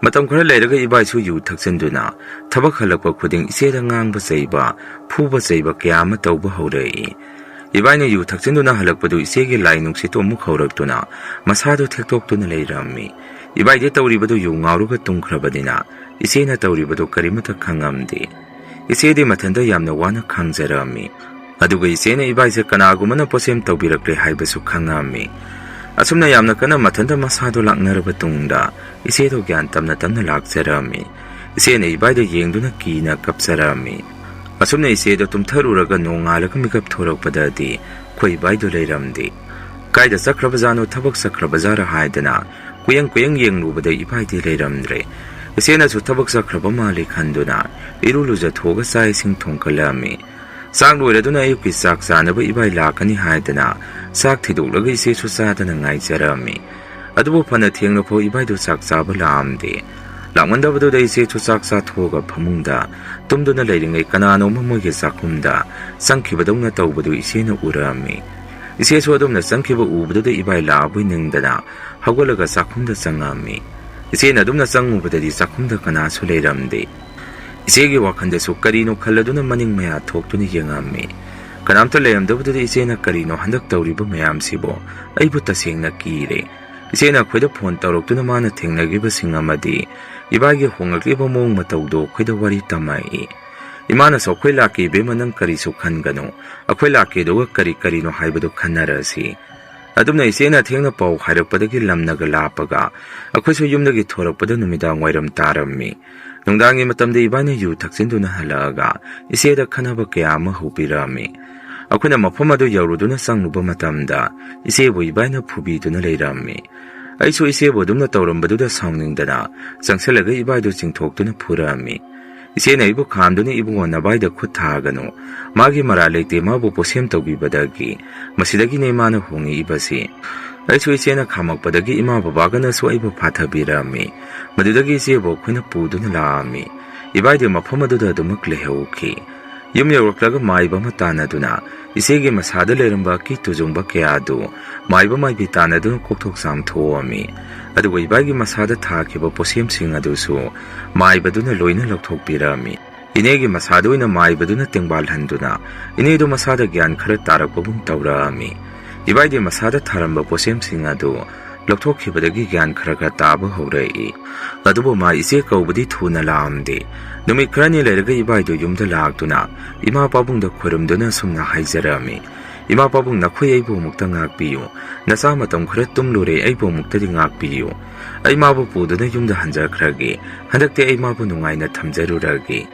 ꯃꯇꯝ ꯈꯔ ꯂꯩꯔꯒ ꯏꯕꯥꯏꯁꯨ ꯌꯨ ꯊꯛꯆꯤꯟꯗꯨꯅ ꯊꯕꯛ ꯍꯜꯂꯛꯄ ꯈꯨꯗꯤꯡ ꯏꯆꯦꯗ ꯉꯥꯡꯕ ꯆꯩꯕ, ꯐꯨꯕ ꯆꯩꯕ ꯀꯌꯥ ꯑꯃ ꯇꯧꯕ ꯍꯧꯔꯛꯏ꯫ ꯏꯕꯥꯏꯅ ꯌꯨ ꯊꯛꯆꯤꯟꯗꯨꯅ ꯍꯜꯂꯛꯄꯗꯨ ꯏꯆꯦꯒꯤ ꯂꯥꯏ ꯅꯨꯡꯁꯤꯠꯇꯨ ꯑꯃꯨꯛ ꯍꯧꯔꯛꯇꯨꯅ ꯃꯁꯥꯗꯨ ꯊꯦꯛꯇꯣꯛꯇꯨꯅ ꯂꯩꯔꯝꯃꯤ꯫ ꯏꯕꯥꯏꯗꯤ ꯇꯧꯔꯤꯕꯗꯨ ꯌꯨ ꯉꯥꯎꯔꯒ ꯇꯨꯝꯈ꯭ꯔꯕꯅꯤꯅ ꯏꯆꯦꯅ ꯇꯧꯔꯤꯕꯗꯨ ꯀꯔꯤꯃꯠꯇ ꯈꯪꯉꯝꯗꯦ꯫ ꯏꯆꯦꯗꯤ ꯃꯊꯟꯇ ꯌꯥꯝꯅ ꯋꯥꯅ ꯈꯥꯡꯖꯔꯝꯃꯤ꯫ ꯑꯗꯨꯒ ꯏꯆꯦꯅ ꯏꯕꯥꯏꯁꯦ ꯀꯅꯥꯒꯨꯝꯕꯅ ꯄꯣꯠꯁꯦꯝ ꯇꯧꯕꯤꯔꯛꯂꯦ ꯍꯥꯏꯕꯁꯨ ꯈꯪꯉꯝꯃꯤ꯫ ꯑꯁꯨꯝꯅ ꯌꯥꯝꯅ ꯀꯟꯅ ꯃꯊꯟꯇ ꯃꯁꯥꯗꯣ ꯂꯥꯛꯅꯔꯕ ꯇꯨꯡꯗ ꯏꯆꯦꯗꯣ ꯒ꯭ꯌꯥꯟ ꯇꯞꯅ ꯇꯞꯅ ꯂꯥꯛꯆꯔꯝꯃꯤ꯫ ꯏꯆꯦꯅ ꯏꯕꯥꯏꯗ ꯌꯦꯡꯗꯨꯅ ꯀꯤꯅ ꯀꯞꯆꯔꯝꯃꯤ꯫ ꯑꯁꯨꯝꯅ ꯏꯆꯦꯗꯣ ꯇꯨꯝꯊꯔꯨꯔꯒ ꯅꯣꯡꯉꯥꯜꯂꯒ ꯃꯤꯀꯞ ꯊꯣꯔꯛꯄꯗꯗꯤ ꯑꯩꯈꯣꯏ ꯏꯕꯥꯏꯗꯣ ꯂꯩꯔꯝꯗꯦ꯫ ꯀꯥꯏꯗ ꯆꯠꯈ꯭ꯔꯕꯖꯥꯠꯅꯣ, ꯊꯕꯛ ꯆꯠꯈ꯭ꯔꯕꯖꯥꯠꯔ ꯍꯥꯏꯗꯅ ꯀꯨꯌꯦꯡ ꯀꯨꯌꯦꯡ ꯌꯦꯡꯂꯨꯕꯗ ꯏꯕꯥꯏꯗꯤ ꯂꯩꯔꯝꯗ꯭ꯔꯦ꯫ ꯏꯆꯦꯅꯁꯨ ꯊꯕꯛ ꯆꯠꯈ꯭ꯔꯕ ꯃꯥꯜꯂꯤ ꯈꯟꯗꯨꯅ ꯏꯔꯨ ꯂꯨꯖꯊꯣꯛꯑꯒ ꯆꯥꯛ ꯏꯁꯤꯡ ꯊꯣꯡꯀꯠꯂꯝꯃꯤ꯫ ꯆꯥꯛ ꯂꯣꯏꯔꯗꯨꯅ ꯑꯌꯨꯛꯀꯤ ꯆꯥꯛ ꯆꯥꯅꯕ ꯏꯕꯥꯏ ꯂꯥꯛꯀꯅꯤ ꯍꯥꯏꯗꯅ ꯆꯥꯛ ꯊꯤꯗꯣꯛꯂꯒ ꯏꯆꯦꯁꯨ ꯆꯥꯗꯅ ꯉꯥꯏꯖꯔꯝꯃꯤ꯫ ꯑꯗꯨꯕꯨ ꯐꯅ ꯊꯦꯡꯂꯐꯥꯎ ꯏꯕꯥꯏꯗꯨ ꯆꯥꯛ ꯆꯥꯕ ꯂꯥꯛꯑꯝꯗꯦ꯫ ꯂꯥꯛꯃꯟꯗꯕꯗꯨꯗ ꯏꯆꯦꯁꯨ ꯆꯥꯛ ꯆꯥꯊꯣꯛꯑꯒ ꯐꯃꯨꯡꯗ ꯇꯨꯝꯗꯨꯅ ꯂꯩꯔꯤꯉꯩ ꯀꯅꯥꯅꯣꯝꯃ ꯃꯣꯏꯒꯤ ꯆꯥꯛꯈꯨꯝꯗ ꯆꯪꯈꯤꯕꯗꯧꯅ ꯇꯧꯕꯗꯨ ꯏꯆꯦꯅ ꯎꯔꯛꯑꯝꯃꯤ꯫ ꯏꯆꯦꯁꯨ ꯑꯗꯨꯝꯅ ꯆꯪꯈꯤꯕ ꯎꯕꯗꯨꯗ ꯏꯕꯥꯏ ꯂꯥꯛꯑꯕꯣꯏ ꯅꯤꯡꯗꯅ ꯍꯧꯒꯠꯂꯒ ꯆꯥꯛꯈꯨꯝꯗ ꯆꯪꯉꯛꯑꯝꯃꯤ꯫ ꯏꯆꯦꯅ ꯑꯗꯨꯝꯅ ꯆꯪꯉꯨꯕꯗꯗꯤ ꯆꯥꯛꯈꯨꯝꯗ ꯀꯅꯥꯁꯨ ꯂꯩꯔꯝꯗꯦ꯫ ꯏꯆꯦꯒꯤ ꯋꯥꯈꯜꯗꯁꯨ ꯀꯔꯤꯅꯣ ꯈꯜꯂꯗꯨꯅ ꯃꯅꯤꯡ ꯃꯌꯥ ꯊꯣꯛꯇꯨꯅ ꯌꯦꯡꯉꯝꯃꯤ꯫ ꯀꯅꯥꯝꯇ ꯂꯩꯔꯝꯗꯕꯗꯨꯗ ꯏꯆꯦꯅ "ꯀꯔꯤꯅꯣ ꯍꯟꯗꯛ ꯇꯧꯔꯤꯕ ꯃꯌꯥꯝꯁꯤꯕꯣ? ꯑꯩꯕꯨ ꯇꯁꯦꯡꯅ ꯀꯤꯔꯦ꯫ ꯏꯆꯦꯅ ꯑꯩꯈꯣꯏꯗ ꯐꯣꯟ ꯇꯧꯔꯛꯇꯨꯅ ꯃꯥꯅ ꯊꯦꯡꯅꯈꯤꯕꯁꯤꯡ ꯑꯃꯗꯤ ꯏꯕꯥꯏꯒꯤ ꯍꯣꯡꯂꯛꯂꯤꯕ ꯃꯑꯣꯡ ꯃꯇꯧꯗꯣ ꯑꯩꯈꯣꯏꯗ ꯋꯥꯔꯤ ꯇꯝꯃꯛꯏ꯫ ꯏꯃꯥꯅꯁꯨ ꯑꯩꯈꯣꯏ ꯂꯥꯛꯀꯦ ꯏꯕꯦꯝꯃ, ꯅꯪ ꯀꯔꯤꯁꯨ ꯈꯟꯒꯅꯨ꯫ ꯑꯩꯈꯣꯏ ꯂꯥꯛꯀꯦ ꯑꯗꯨꯒ ꯀꯔꯤ ꯀꯔꯤꯅꯣ ꯍꯥꯏꯕꯗꯨ ꯈꯟꯅꯔꯁꯤ"꯫ ꯑꯗꯨꯝꯅ ꯏꯆꯦꯅ ꯊꯦꯡꯅ ꯄꯥꯎ ꯍꯥꯏꯔꯛꯄꯗꯒꯤ ꯂꯝꯅꯒ ꯂꯥꯞꯄꯒ ꯑꯩꯈꯣꯏꯁꯨ ꯌꯨꯝꯗꯒꯤ ꯊꯣꯔꯛꯄꯗ ꯅꯨꯃꯤꯗꯥꯡ ꯋꯥꯏꯔꯝ ꯇꯥꯔꯝꯃꯤ꯫ ꯅꯨꯡꯗꯥꯡꯒꯤ ꯃꯇꯝꯗ ꯏꯕꯥꯏꯅ ꯌꯨ ꯊꯛꯆꯤꯟꯗꯨꯅ ꯍꯜꯂꯛꯑꯒ ꯏꯆꯦꯗ ꯈꯟꯅꯕ ꯀꯌꯥ ꯑꯃ ꯍꯧꯕꯤꯔꯛꯑꯝꯃꯤ꯫ ꯑꯩꯈꯣꯏꯅ ꯃꯐꯝ ꯑꯗꯨ ꯌꯧꯔꯨꯗꯨꯅ ꯆꯪꯂꯨꯕ ꯃꯇꯝꯗ ꯏꯆꯦꯕꯨ ꯏꯕꯥꯏꯅ ꯐꯨꯕꯤꯗꯨꯅ ꯂꯩꯔꯝꯃꯤ꯫ ꯑꯩꯁꯨ ꯏꯆꯦꯕꯨ ꯑꯗꯨꯝꯅ ꯇꯧꯔꯝꯕꯗꯨꯗ ꯁꯥꯎꯅꯤꯡꯗꯅ ꯆꯪꯁꯤꯜꯂꯒ ꯏꯕꯥꯏꯗꯨ ꯆꯤꯡꯊꯣꯛꯇꯨꯅ ꯐꯨꯔꯛꯑꯝꯃꯤ꯫ ꯏꯆꯦꯅ ꯑꯩꯕꯨ ꯈꯥꯝꯗꯨꯅ, "ꯏꯕꯨꯡꯉꯣ, ꯅꯕꯥꯏꯗ ꯈꯨꯠ ꯊꯥꯒꯅꯨ꯫ ꯃꯥꯒꯤ ꯃꯔꯥꯜ ꯂꯩꯇꯦ, ꯃꯥꯕꯨ ꯄꯣꯠꯁꯦꯝ ꯇꯧꯕꯤꯕꯗꯒꯤ꯫ ꯃꯁꯤꯗꯒꯤꯅꯦ ꯃꯥꯅ ꯍꯣꯡꯉꯛꯏꯕꯁꯤ"꯫ ꯑꯩꯁꯨ ꯏꯆꯦꯅ ꯈꯥꯝꯃꯛꯄꯗꯒꯤ ꯏꯃꯥ ꯕꯕꯥꯒꯅꯁꯨ ꯑꯩꯕꯨ ꯐꯥꯊꯕꯤꯔꯝꯃꯤ꯫ ꯃꯗꯨꯗꯒꯤ ꯏꯆꯦꯕꯨ ꯑꯩꯈꯣꯏꯅ ꯄꯨꯗꯨꯅ ꯂꯥꯛꯑꯝꯃꯤ꯫ ꯏꯕꯥꯏꯗꯤ ꯃꯐꯝ ꯑꯗꯨꯗ ꯑꯗꯨꯃꯛ ꯂꯩꯍꯧꯈꯤ꯫ ꯌꯨꯝ ꯌꯧꯔꯛꯂꯒ ꯃꯥꯏꯕ ꯑꯃ ꯇꯥꯟꯅꯗꯨꯅ ꯏꯆꯦꯒꯤ ꯃꯁꯥꯗ ꯂꯩꯔꯝꯕ ꯑꯀꯤ ꯇꯨꯖꯨꯡꯕ ꯀꯌꯥ ꯑꯗꯨ ꯃꯥꯏꯕ ꯃꯥꯏꯕꯤ ꯇꯥꯟꯅꯗꯨꯅ ꯀꯣꯛꯊꯣꯛ ꯆꯥꯝꯊꯣꯛꯑꯝꯃꯤ꯫ ꯑꯗꯨꯒ ꯏꯕꯥꯏꯒꯤ ꯃꯁꯥꯗ ꯊꯥꯈꯤꯕ ꯄꯣꯠꯁꯦꯝꯁꯤꯡ ꯑꯗꯨꯁꯨ ꯃꯥꯏꯕꯗꯨꯅ ꯂꯣꯏꯅ ꯂꯧꯊꯣꯛꯄꯤꯔꯝꯃꯤ꯫ ꯏꯅꯦꯒꯤ ꯃꯁꯥꯗ ꯑꯣꯏꯅ ꯃꯥꯏꯕꯗꯨꯅ ꯇꯦꯡꯕꯥꯜꯍꯟꯗꯨꯅ ꯏꯅꯦꯗꯨ ꯃꯁꯥꯗ ꯒ꯭ꯌꯥꯟ ꯈꯔ ꯇꯥꯔꯛꯄꯒꯨꯝ ꯇꯧꯔꯛꯑꯝꯃꯤ꯫ ꯏꯕꯥꯏꯗꯤ ꯃꯁꯥꯗ ꯊꯥꯔꯝꯕ ꯄꯣꯠꯁꯦꯝꯁꯤꯡ ꯑꯗꯨ ꯂꯧꯊꯣꯛꯈꯤꯕꯗꯒꯤ ꯒ꯭ꯌꯥꯟ ꯈꯔ ꯈꯔ ꯇꯥꯕ ꯍꯧꯔꯛꯏ꯫ ꯑꯗꯨꯕꯨ ꯃꯥ ꯏꯆꯦ ꯀꯧꯕꯗꯤ ꯊꯨꯅ ꯂꯥꯛꯑꯝꯗꯦ꯫ ꯅꯨꯃꯤꯠ ꯈꯔꯅꯤ ꯂꯩꯔꯒ ꯏꯕꯥꯏꯗꯨ ꯌꯨꯝꯗ ꯂꯥꯛꯇꯨꯅ ꯏꯃꯥ ꯄꯥꯕꯨꯡꯗ ꯈꯣꯏꯔꯝꯗꯨꯅ ꯑꯁꯨꯝꯅ ꯍꯥꯏꯖꯔꯛꯑꯝꯃꯤ, "ꯏꯃꯥ ꯄꯥꯕꯨꯡ, ꯅꯈꯣꯏ ꯑꯩꯕꯨ ꯑꯃꯨꯛꯇ ꯉꯥꯛꯄꯤꯌꯨ꯫ ꯅꯆꯥ ꯃꯇꯝ ꯈꯔ ꯇꯨꯝꯂꯨꯔꯦ, ꯑꯩꯕꯨ ꯑꯃꯨꯛꯇꯗꯤ ꯉꯥꯛꯄꯤꯌꯨ꯫ ꯑꯩ ꯃꯥꯕꯨ ꯄꯨꯗꯨꯅ ꯌꯨꯝꯗ ꯍꯟꯖꯈ꯭ꯔꯒꯦ꯫ ꯍꯟꯗꯛꯇꯤ ꯑꯩ ꯃꯥꯕꯨ ꯅꯨꯡꯉꯥꯏꯅ ꯊꯝꯖꯔꯨꯔꯒꯦ"꯫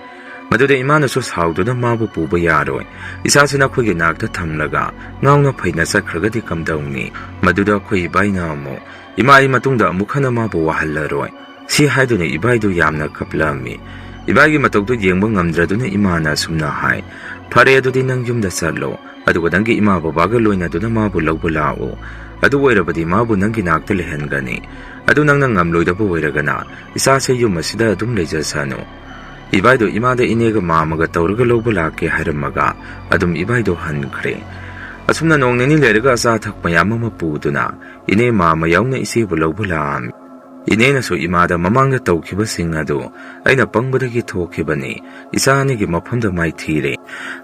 ꯃꯗꯨꯗ ꯏꯃꯥꯅꯁꯨ ꯁꯥꯎꯗꯨꯅ, "ꯃꯥꯕꯨ ꯄꯨꯕ ꯌꯥꯔꯣꯏ꯫ ꯏꯆꯥꯁꯤ ꯅꯈꯣꯏꯒꯤ ꯅꯥꯛꯇ ꯊꯝꯂꯒ ꯉꯥꯎꯅ ꯐꯩꯅ ꯆꯠꯈ꯭ꯔꯒꯗꯤ ꯀꯝꯗꯧꯅꯤ?" ꯃꯗꯨꯗ ꯑꯩꯈꯣꯏ ꯏꯕꯥꯏꯅ ꯑꯃꯨꯛ, "ꯏꯃꯥ, ꯑꯩ ꯃꯇꯨꯡꯗ ꯑꯃꯨꯛ ꯍꯟꯅ ꯃꯥꯕꯨ ꯋꯥꯍꯜꯂꯔꯣꯏ"꯫ ꯁꯤ ꯍꯥꯏꯗꯨꯅ ꯏꯕꯥꯏꯗꯨ ꯌꯥꯝꯅ ꯀꯞꯂꯝꯃꯤ꯫ ꯏꯕꯥꯏꯒꯤ ꯃꯇꯧꯗꯨ ꯌꯦꯡꯕ ꯉꯝꯗ꯭ꯔꯗꯨꯅ ꯏꯃꯥꯅ ꯑꯁꯨꯝꯅ ꯍꯥꯏ, "ꯐꯔꯦ, ꯑꯗꯨꯗꯤ ꯅꯪ ꯌꯨꯝꯗ ꯆꯠꯂꯣ, ꯑꯗꯨꯒ ꯅꯪꯒꯤ ꯏꯃꯥ ꯕꯕꯥꯒ ꯂꯣꯏꯅꯗꯨꯅ ꯃꯥꯕꯨ ꯂꯧꯕ ꯂꯥꯛꯎ꯫ ꯑꯗꯨ ꯑꯣꯏꯔꯕꯗꯤ ꯃꯥꯕꯨ ꯅꯪꯒꯤ ꯅꯥꯛꯇ ꯂꯩꯍꯟꯒꯅꯤ꯫ ꯑꯗꯨ ꯅꯪꯅ ꯉꯝꯂꯣꯏꯗꯕ ꯑꯣꯏꯔꯒꯅ ꯏꯆꯥꯁꯦ ꯌꯨꯝ ꯑꯁꯤꯗ ꯑꯗꯨꯝ ꯂꯩꯖꯁꯅꯨ"꯫ ꯏꯕꯥꯏꯗꯣ ꯏꯃꯥꯗ ꯏꯅꯦꯒ ꯃꯥꯃꯒ ꯇꯧꯔꯒ ꯂꯧꯕ ꯂꯥꯛꯀꯦ ꯍꯥꯏꯔꯝꯃꯒ ꯑꯗꯨꯝ ꯏꯕꯥꯏꯗꯣ ꯍꯟꯈ꯭ꯔꯦ꯫ ꯑꯁꯨꯝꯅ ꯅꯣꯡ ꯅꯤꯅꯤ ꯂꯩꯔꯒ ꯑꯆꯥ ꯑꯊꯛ ꯃꯌꯥꯝ ꯑꯃ ꯄꯨꯗꯨꯅ ꯏꯅꯦ ꯃꯥꯃ ꯌꯥꯎꯅ ꯏꯆꯦꯕꯨ ꯂꯧꯕ ꯂꯥꯛꯑꯝꯃꯤ꯫ ꯏꯅꯦꯅꯁꯨ ꯏꯃꯥꯗ ꯃꯃꯥꯡꯗ ꯇꯧꯈꯤꯕꯁꯤꯡ ꯑꯗꯨ ꯑꯩꯅ ꯄꯪꯕꯗꯒꯤ ꯊꯣꯛꯈꯤꯕꯅꯤ꯫ ꯏꯆꯥ ꯑꯅꯤꯒꯤ ꯃꯐꯝꯗ ꯃꯥꯏꯊꯤꯔꯦ꯫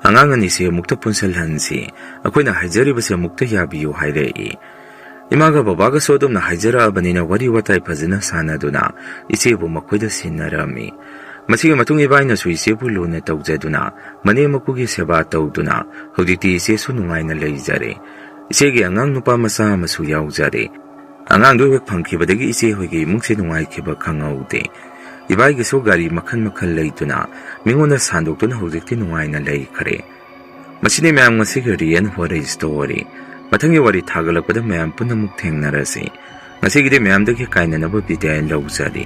ꯑꯉꯥꯡ ꯑꯅꯤꯁꯤ ꯑꯃꯨꯛꯇ ꯄꯨꯟꯁꯤꯜꯍꯟꯁꯤ꯫ ꯑꯩꯈꯣꯏꯅ ꯍꯥꯏꯖꯔꯤꯕꯁꯤ ꯑꯃꯨꯛꯇ ꯌꯥꯕꯤꯌꯨ ꯍꯥꯏꯔꯛꯏ꯫ ꯏꯃꯥꯒ ꯕꯕꯥꯒꯁꯨ ꯑꯗꯨꯝꯅ ꯍꯥꯏꯖꯔꯛꯑꯕꯅꯤꯅ ꯋꯥꯔꯤ ꯋꯥꯇꯥꯏ ꯐꯖꯅ ꯁꯥꯟꯅꯗꯨꯅ ꯏꯆꯦꯕꯨ ꯃꯈꯣꯏꯗ ꯁꯤꯟꯅꯔꯝꯃꯤ꯫ ꯃꯁꯤꯒꯤ ꯃꯇꯨꯡ ꯏꯕꯥꯏꯅꯁꯨ ꯏꯆꯦꯕꯨ ꯂꯨꯅ ꯇꯧꯖꯗꯨꯅ ꯃꯅꯦꯝ ꯃꯀꯨꯒꯤ ꯁꯦꯕꯥ ꯇꯧꯗꯨꯅ ꯍꯧꯖꯤꯛꯇꯤ ꯏꯆꯦꯁꯨ ꯅꯨꯡꯉꯥꯏꯅ ꯂꯩꯖꯔꯦ꯫ ꯏꯆꯦꯒꯤ ꯑꯉꯥꯡ ꯅꯨꯄꯥ ꯃꯆꯥ ꯑꯃꯁꯨ ꯌꯥꯎꯖꯔꯦ꯫ ꯑꯉꯥꯡꯗꯨ ꯍꯦꯛ ꯐꯪꯈꯤꯕꯗꯒꯤ ꯏꯆꯦ ꯍꯣꯏꯒꯤ ꯏꯃꯨꯡꯁꯦ ꯅꯨꯡꯉꯥꯏꯈꯤꯕ ꯈꯪꯍꯧꯗꯦ꯫ ꯏꯕꯥꯏꯒꯤꯁꯨ ꯒꯥꯔꯤ ꯃꯈꯜ ꯃꯈꯜ ꯂꯩꯗꯨꯅ ꯃꯤꯉꯣꯟꯗ ꯁꯥꯟꯗꯣꯛꯇꯨꯅ ꯍꯧꯖꯤꯛꯇꯤ ꯅꯨꯡꯉꯥꯏꯅ ꯂꯩꯈ꯭ꯔꯦ꯫ ꯃꯁꯤꯅꯤ ꯃꯌꯥꯝ ꯉꯁꯤꯒꯤ Real Horror Story꯫ ꯃꯊꯪꯒꯤ ꯋꯥꯔꯤ ꯊꯥꯒꯠꯂꯛꯄꯗ ꯃꯌꯥꯝ ꯄꯨꯟꯅꯃꯨꯛ ꯊꯦꯡꯅꯔꯁꯤ꯫ ꯉꯁꯤꯒꯤꯗꯤ ꯃꯌꯥꯝꯗꯒꯤ ꯀꯥꯏꯅꯅꯕ ꯕꯤꯗꯥꯏ ꯂꯧꯖꯔꯤ꯫